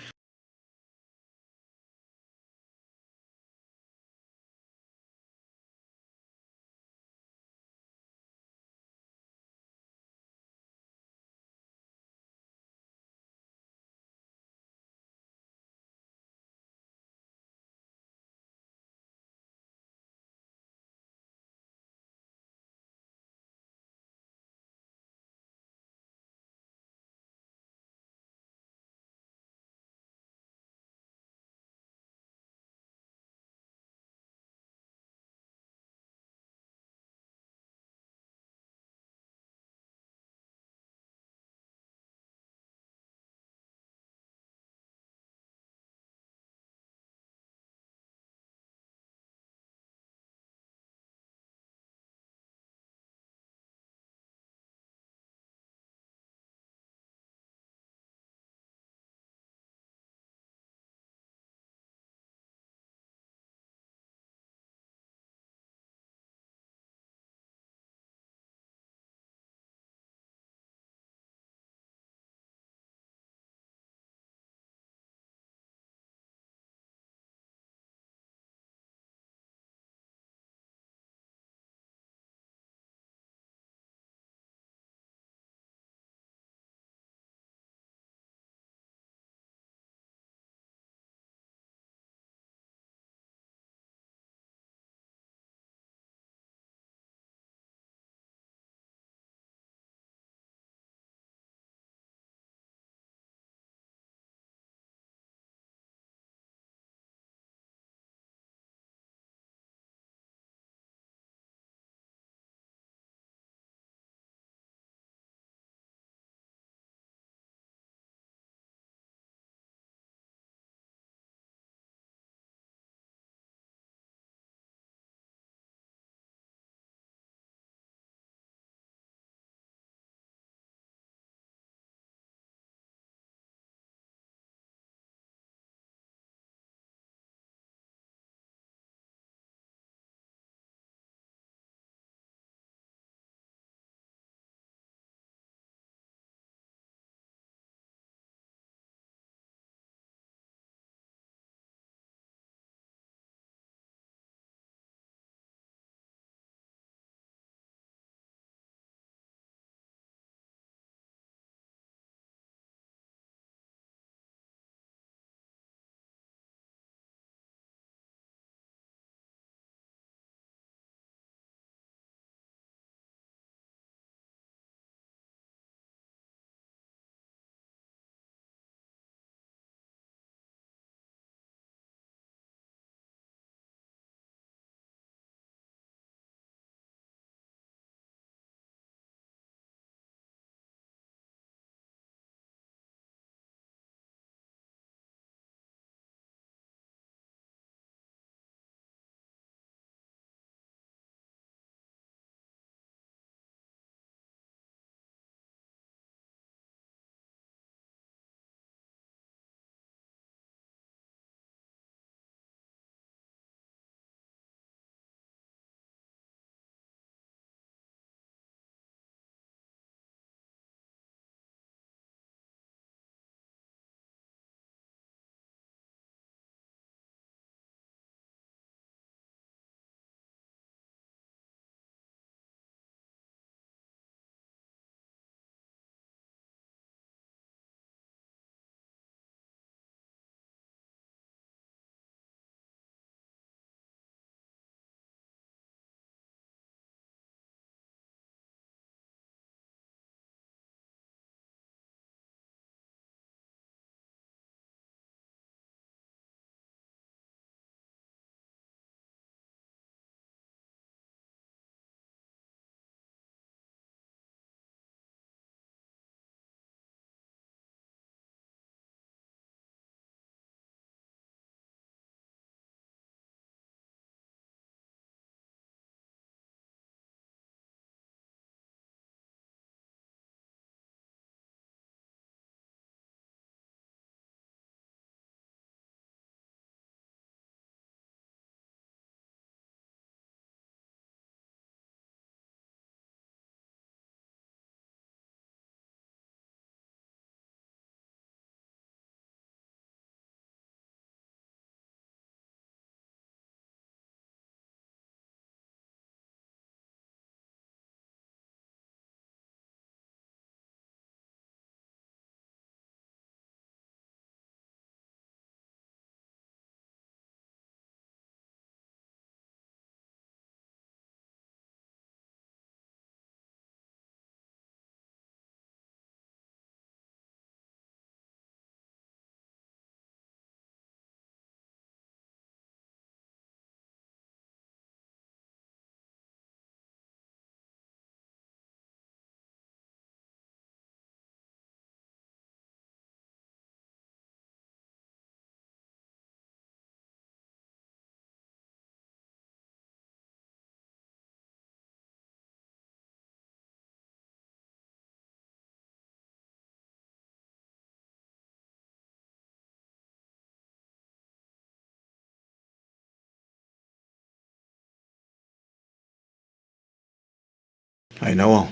Inawa,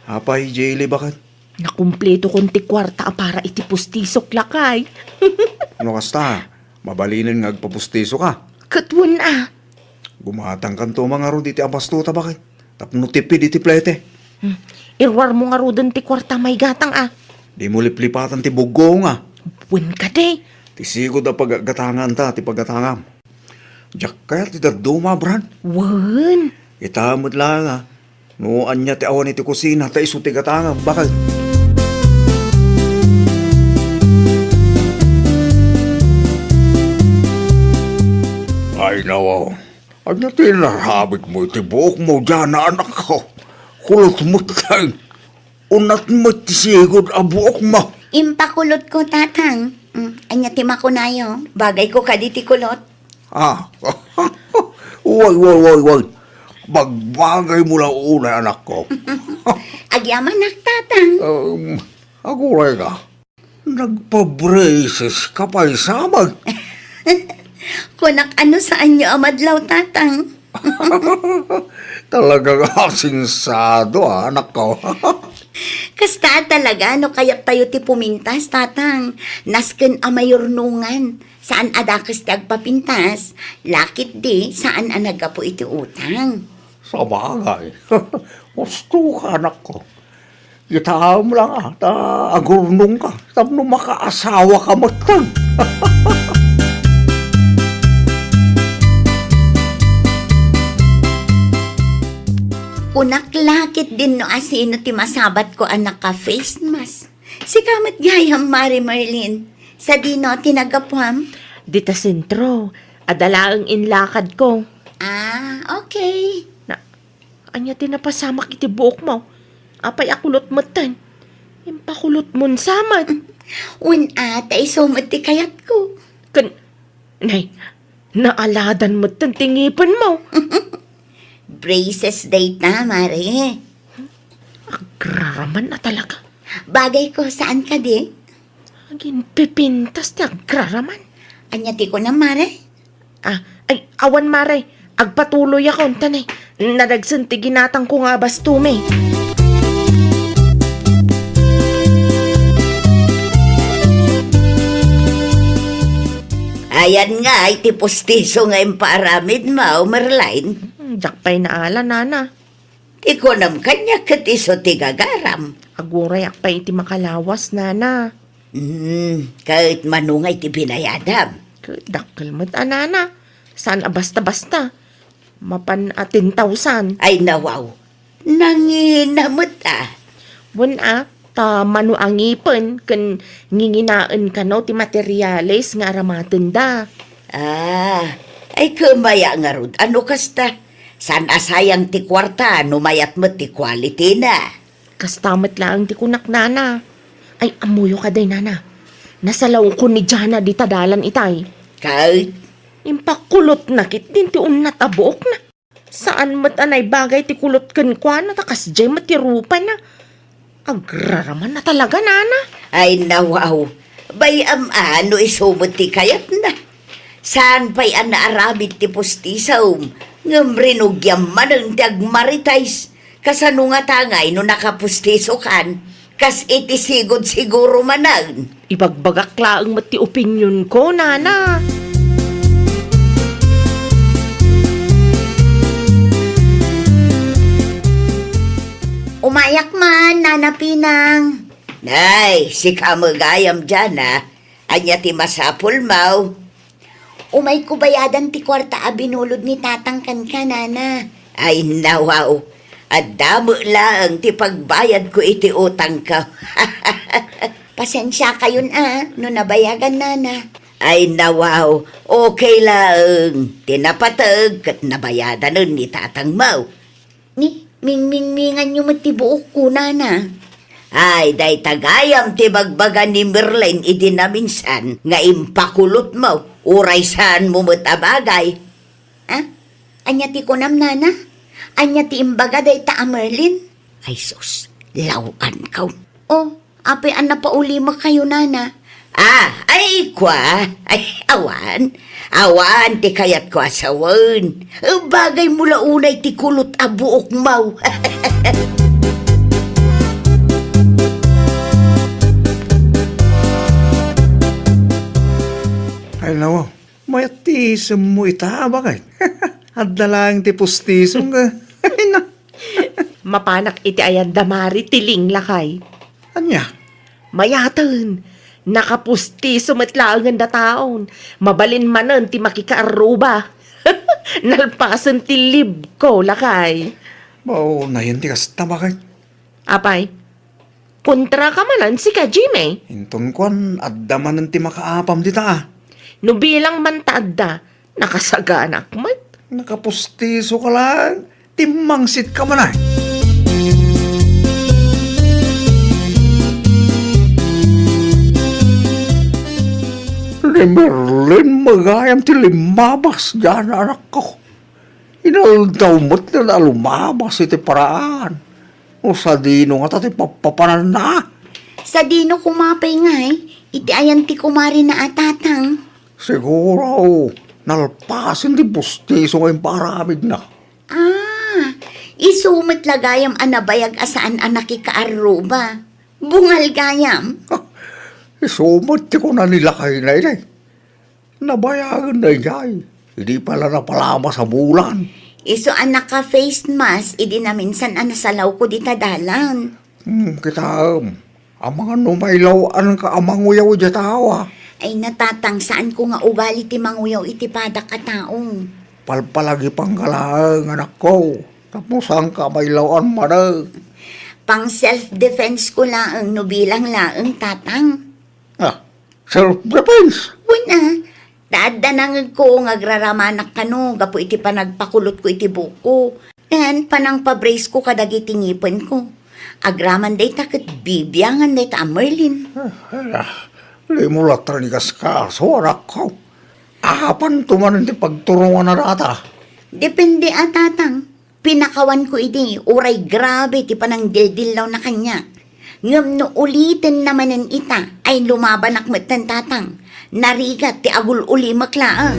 apay, Jelly, baket? Nakumpleto kon ti kuarta a para iti pustisok, lakay. No kasta, mabalinen nga agpapustiso ka. Ket wen a. Gumatangkanto man ngarud iti abasto ta, baket? Tapno tipid iti plete. Hmm. Iruarmo ngaruden ti kuarta, maigatang a. Dimo liplipatan ti buggo nga. Wen kadi. Ti sigud a paggatanganta ti paggatangam. Diak kayat ti dadduma, Bran. Wen. Ita met laeng a. No ania ti awan iti kusina, ta isu ti gatangam, baket? Ay, nawaw. Ania ti inaramidmo iti buokmo, Jana, anakko? Kulot met kay. Unat met ti sigud a buokmo. Impakulotko, Tatang. Mm, ania ti makunayo? Bagayko kadi ti kulot? Ah. Way, way, way, way. Bagbagaymo la unay, anakko. Agyamanak, Tatang. Um, aguray ka. Nagpa-braces ka pay sa amin. Kunak, ano, saanyo a madlaw, Tatang? Talagang asensado, ah, anak ko. Kasta talaga, no kayat tayo ti pumintas, Tatang. Nasken a mayurnongan. Saan a dakes ti agpapintas, lakit di, saan a naggapu iti utang. Sabagay. Husto ka, anak ko. Kitaem lang, ah, ta agurnong ka, tapno makaasawa ka metten. Kunak, lakit din no asino ti masabat ko a naka-face mask. Sika met gayam, Mare Merlin. Sadino ti naggapuam? Dita sentro. Adda laeng inlakad ko. Ah, okay. Na, ania ti napasamak iti buokmo? Apay a kulot metten? Impakulotmon sa met. Wen a, ta isu met ti kayatko. Ken, nay, naaladan metten ti ngipenmo. Braces dayta, Mare. Agraraman a talaga. Bagay ko, saan kadi? Aginpipintas ti agraraman. Ania ti kunam, Mare? Ah, ay, awan, Mare. Agpatuloyakon, ta nay, nadagsen ti ginatangko nga abastumi. Ayan nga iti pustiso nga impaaramidmo, Merlin. Hmm, diak pay naala, nana. Ti kunam kaniak ket isu ti gagaram. Agurayak pay iti makalawas, nana. Hmm, ket mano nga iti binayadam? Ket dakkel met a, nana. Saan a basta-basta. Mapan a ten thousand. Ay, nawaw. Nangina met a. Wen a, ta mano a ngipen ken nginginaen kano ti materiales nga aramatenda. Ah, ay, kemaya ngarud a no kasta. Saan a sayang ti kuarta no mayat met ti quality na. Kasta met laeng ti kunak, nana. Ay, ammoyo kadi, nana. Nasalawkon ni Jana dita dalan itay. Kay? Impakulotna ketdin ti unnat a buokna. Saan met a naibagay ti kulot kenkuana ta kasdiay met ti rupana. Agraraman a talaga, nana. Ay, nawaw. Bay-am a no isu met ti kayatna. Saan pay a naaramid ti pustisom, ngem rinugiam manen ti agmaritais. Kasano ngata ngay no nakapustisokan? Kas iti sigud siguro manen. Ibagbagak laeng met ti opinionko, nana. Umayak man, Nana Pinang. Nay, sika met gayam, Jana. Ania ti masapulmo? Umayko bayadan ti kuarta a binulod ni Tatang kenka, nana. Ay, nawaw. Adda met laeng ti pagbayadko iti utangko. Pasensiakayon a no nabayagan, nana. Ay, nawaw. Okay laeng. Ti napateg ket nabayadanen ni Tatangmo. Ni, mingmingminganyo met ti buokko, nana. Ay, dayta gayam ti bagbaga ni Merlin idi naminsan nga impakulotmo, uray saanmo met a bagay. Ha? Ania ti kunam, nana? Ania ti imbaga dayta a Merlin? Ay sus, law-anko. Oh, apay a napaulimo kayo, nana? Ah, ay, kua. Ay, awan. Awan ti kayatko a sawen. Bagaymo la unay ti kulot a buokmo. Ay, nawa, mayat ti isemmo ita, bakit? Adda laeng ti pustiso nga. Ay, na. Mapanak iti ayan da Mari ti Ling, lakay. Ania? Mayaten, nakapustiso met laengen da taon. Mabalin manen ti makikaarruba. Nalpasen ti libko, lakay. Bao, nayon ti kasta, bakit? Apay, kontra ka manen sika, Jimmy? Inton kuan, adda manen ti makaapam dita, a. No bilang man ta adda, nakasaganak met. Nakapustiso ka lang, timmangsit ka man, ay. Ni Merlin, magayam ti limmabas, diyan, anakko. Inaldaw met nga lumabas iti paraan. O sadino ngata ti pappapananna? Sadino koma pay ngay, iti ayan ti kumarina a tatang? Siguro, nalpasen ti pustiso nga impaaramidna. Ah, isu met la gayam a nabayag a saan a nakikaarruba. Bungal gayam. Isu met ti kuna ni lakayna, idi. Nabayagen daydiay. Idi pay la napalabas a bulan. Isu a naka-face mask idi naminsan a nasalawko dita dalan. Hmm, kitaem. Amangan no mailaw-anka a manguyaw idiay tao, a. Ay, natatang, saanko nga ugali ti manguyaw iti padak a tao. Palpalagipangka laeng, anakko. Tapno saanka a mailaw-an manen. Pang self-defense ko laeng no bilang laeng, tatang. Ah, self-defense? Wen a, ta adda nangegko nga agraramanak kano gapu iti panagpakulotko iti buokko. Ken panangpabracesko kadagiti ngipenko. Agraman dayta ket bibiangan dayta a Merlin. Ah, ah, limo latta ni kaskaso, anakko. Apanto manen ti pagturongana data? Depende a, tatang. Pinakawanko idi, uray grabe ti panangdildillawna kaniak. Ngem no ulitenna manen ita, ay lumabanak metten, tatang. Narigat ti agul-ulimek laeng.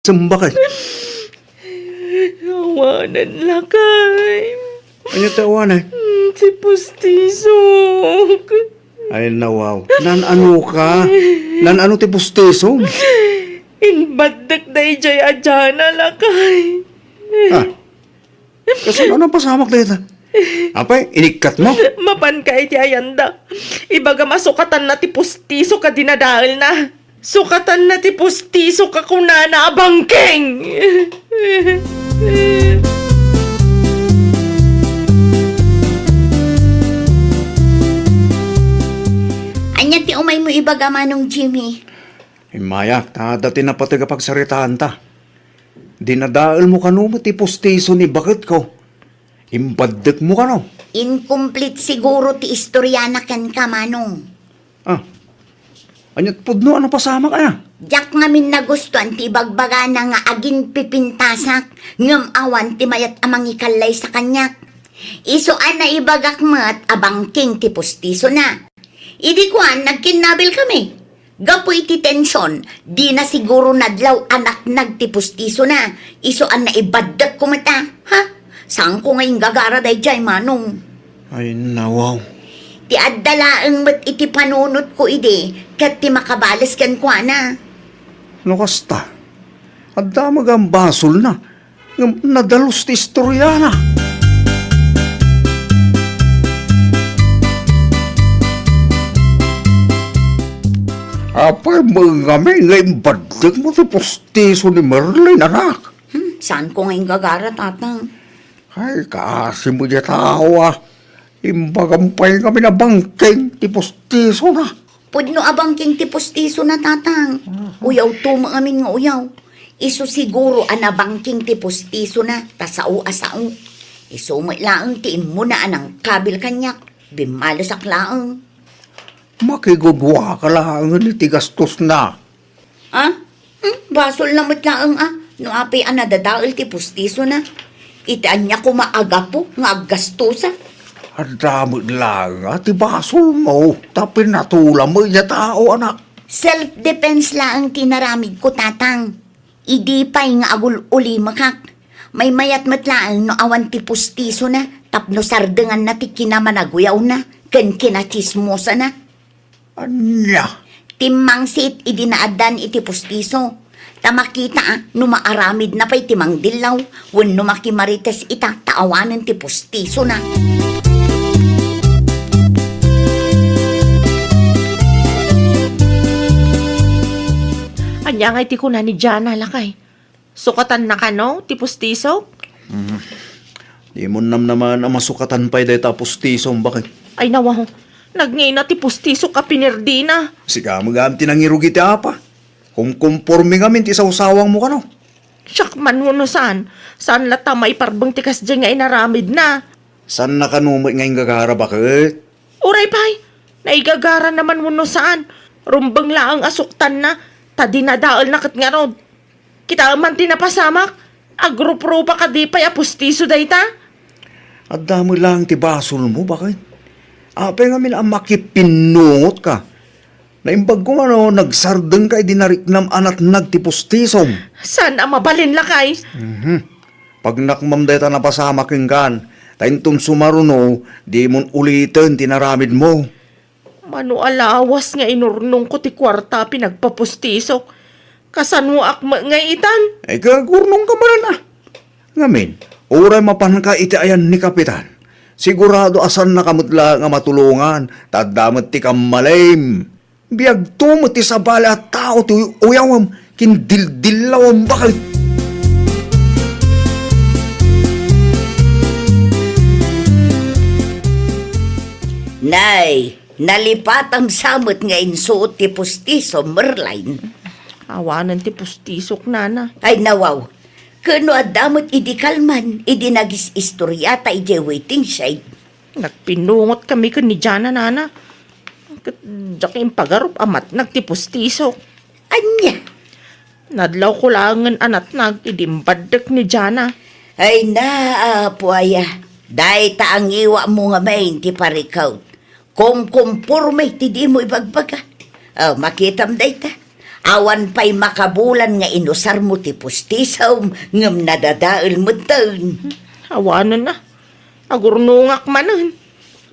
Sembakay. Awanen, lakay. Ania ti awanen? Hmm, ti pustisok. Ay, nawaw. Nan-ano ka? Nan-ano ti pustiso? Inbaddek dayjay a Jana, lakay. Ah. Kasano a napasamak dayta? Apay, inikkatmo? Mapanka iti ayanda. Ibagam a sukatanna ti pustiso ka dinadaelna. Sukatanna ti pustiso ka kunana a bangking! Ania ti umaymo ibaga, Manong Jimmy? Immayak, ta adda ti napateg a pagsaritaanta. Dinadaelmo kano met ti pustiso ni baketko. Imbaddekmo kano? Incomplete siguro ti istoriana kenka, Manong. Ah, ania't pudno a napasamak aya? Diak ngamin nagustuan ti ibagbagana nga aginpipintasak, ngem awan ti mayat a mangikallaysa kaniak. Isu a naibagak met a bangking ti pustisona. Idi kuan, nagkinnabil kami. Gapu iti tension, dina siguro nadlaw a natnag ti pustisona. Isu a naibaddekko met a, ha? Saanko nga inggagara daydiay, Manong. Ay, nawaw. Ti adda laeng met iti panunotko idi, ket ti makabales kenkuana. No kasta, adda met a basolna. Ngem nadalus ti istoriana. Apay met ngamin nga imbaddekmo ti pustiso ni Merlin, anak? Hmm, saanko nga inggagara, Tatang? Ay, kaasi met diay tao, a. Imbagam pay ngamin a bangking ti pustisona. Pudno a bangking ti pustisona, Tatang. Aha. Uyawto met ngamin nga uyaw. Isu siguro a nabangking ti pustisona, ta sao a sao. Isu met laeng ti immuna a nangkabil kaniak. Bimmalesak laeng. Makigudua ka laengen iti gastosna. Ah? Hmm, basolna met laeng a no apay a nadadael ti pustisona. Iti ania koma a gapu nga aggastosa? Adda met laeng a ti basolmo, ta pinatulam met diay tao, anak. Self-defense laeng ti inaramidko, Tatang. Idi pay nga agul-ulimekak, maymayat met laeng no awan ti pustisona tapno sardenganna ti kinamanaguyawna ken kinatsismosana. Ania? Timmangsit idi naaddan iti pustiso. Ta makita a no maaramidna pay ti mangdillaw wenno makimarites ita ta awanen ti pustisona. Ania ngay ti kuna ni Jana, lakay? Sukatanna kano ti pustisok? Hmm. Dimon namnamaan a masukatan pay dayta a pustisom, baket. Ay, nawaw. Nagngina ti pustisok a pinerdina. Sika met gayam ti nangirugi ti apa. Kumkumporme ngamin ti sawsawangmo kano. Siak man wenno saan? Saan latta maiparbeng ti kasdiay nga inaramidna? Saanna kano met nga inggagara, baket? Uray pay, naigagara na man wenno saan? Rumbeng laeng a suktanna, ta dinadaelna ket ngarud. Kitaem man ti napasamak, agruprupa kadi pay a pustiso dayta? Adda met laeng ti basolmo, baket. Apay ngamin a makipinnungotka? Naimbagko nga no nagsardengka idi nariknam a natnag ti pustisom. Saan a mabalin, lakay? Mhm. Pagnakmam dayta napasamak kenkan, ta inton sumaruno, dimon uliten ti naramidmo. Mano a lawas nga inurnongko ti kuarta a pinagpapustisok. Kasanoak met ngay itan? Ay, kagurnongka manen a. Ngamin, uray mapanka iti ayan ni Kapitan, sigurado a saannaka met laeng a matulongan, ta adda met ti kammalim. Biagto met ti sabali a tao ti uy-uyawem ken dildillawem, baket. Nay, nalipatam sa met nga insuot ti pustiso, Merline. Awanen ti pustisok, nana. Ay, nawaw. Ken no adda met idi kalman, idi nagis-istoriata idiay waiting shed. Nagpinnungot kami ken ni Jana, nana. Ket diak impagarup a matnag ti pustisok. Ania? Nadlawko laengen a natnag idi imbaddek ni Jana. Ay na, Apo aya. Dayta a ngiwatmo ngamin ti parikut. Kumkumporme ti dimo ibagbaga. Oh, makitam dayta. Awan pay makabulan nga inusarmo ti pustisom ngem nadadael metten. Awanen a. Agurnongak manen.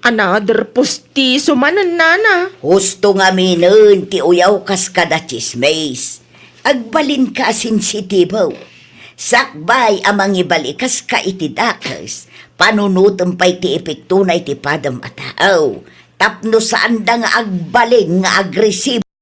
Another pustiso manen, nana. Husto ngaminen ti uyawkas kada tsismis. Agbalinka a sensitibo. Sakbay a mangibalikaska iti dakes, panunotem pay ti epektona iti padam a tao. Tapno saanda nga agbalin nga agresibo.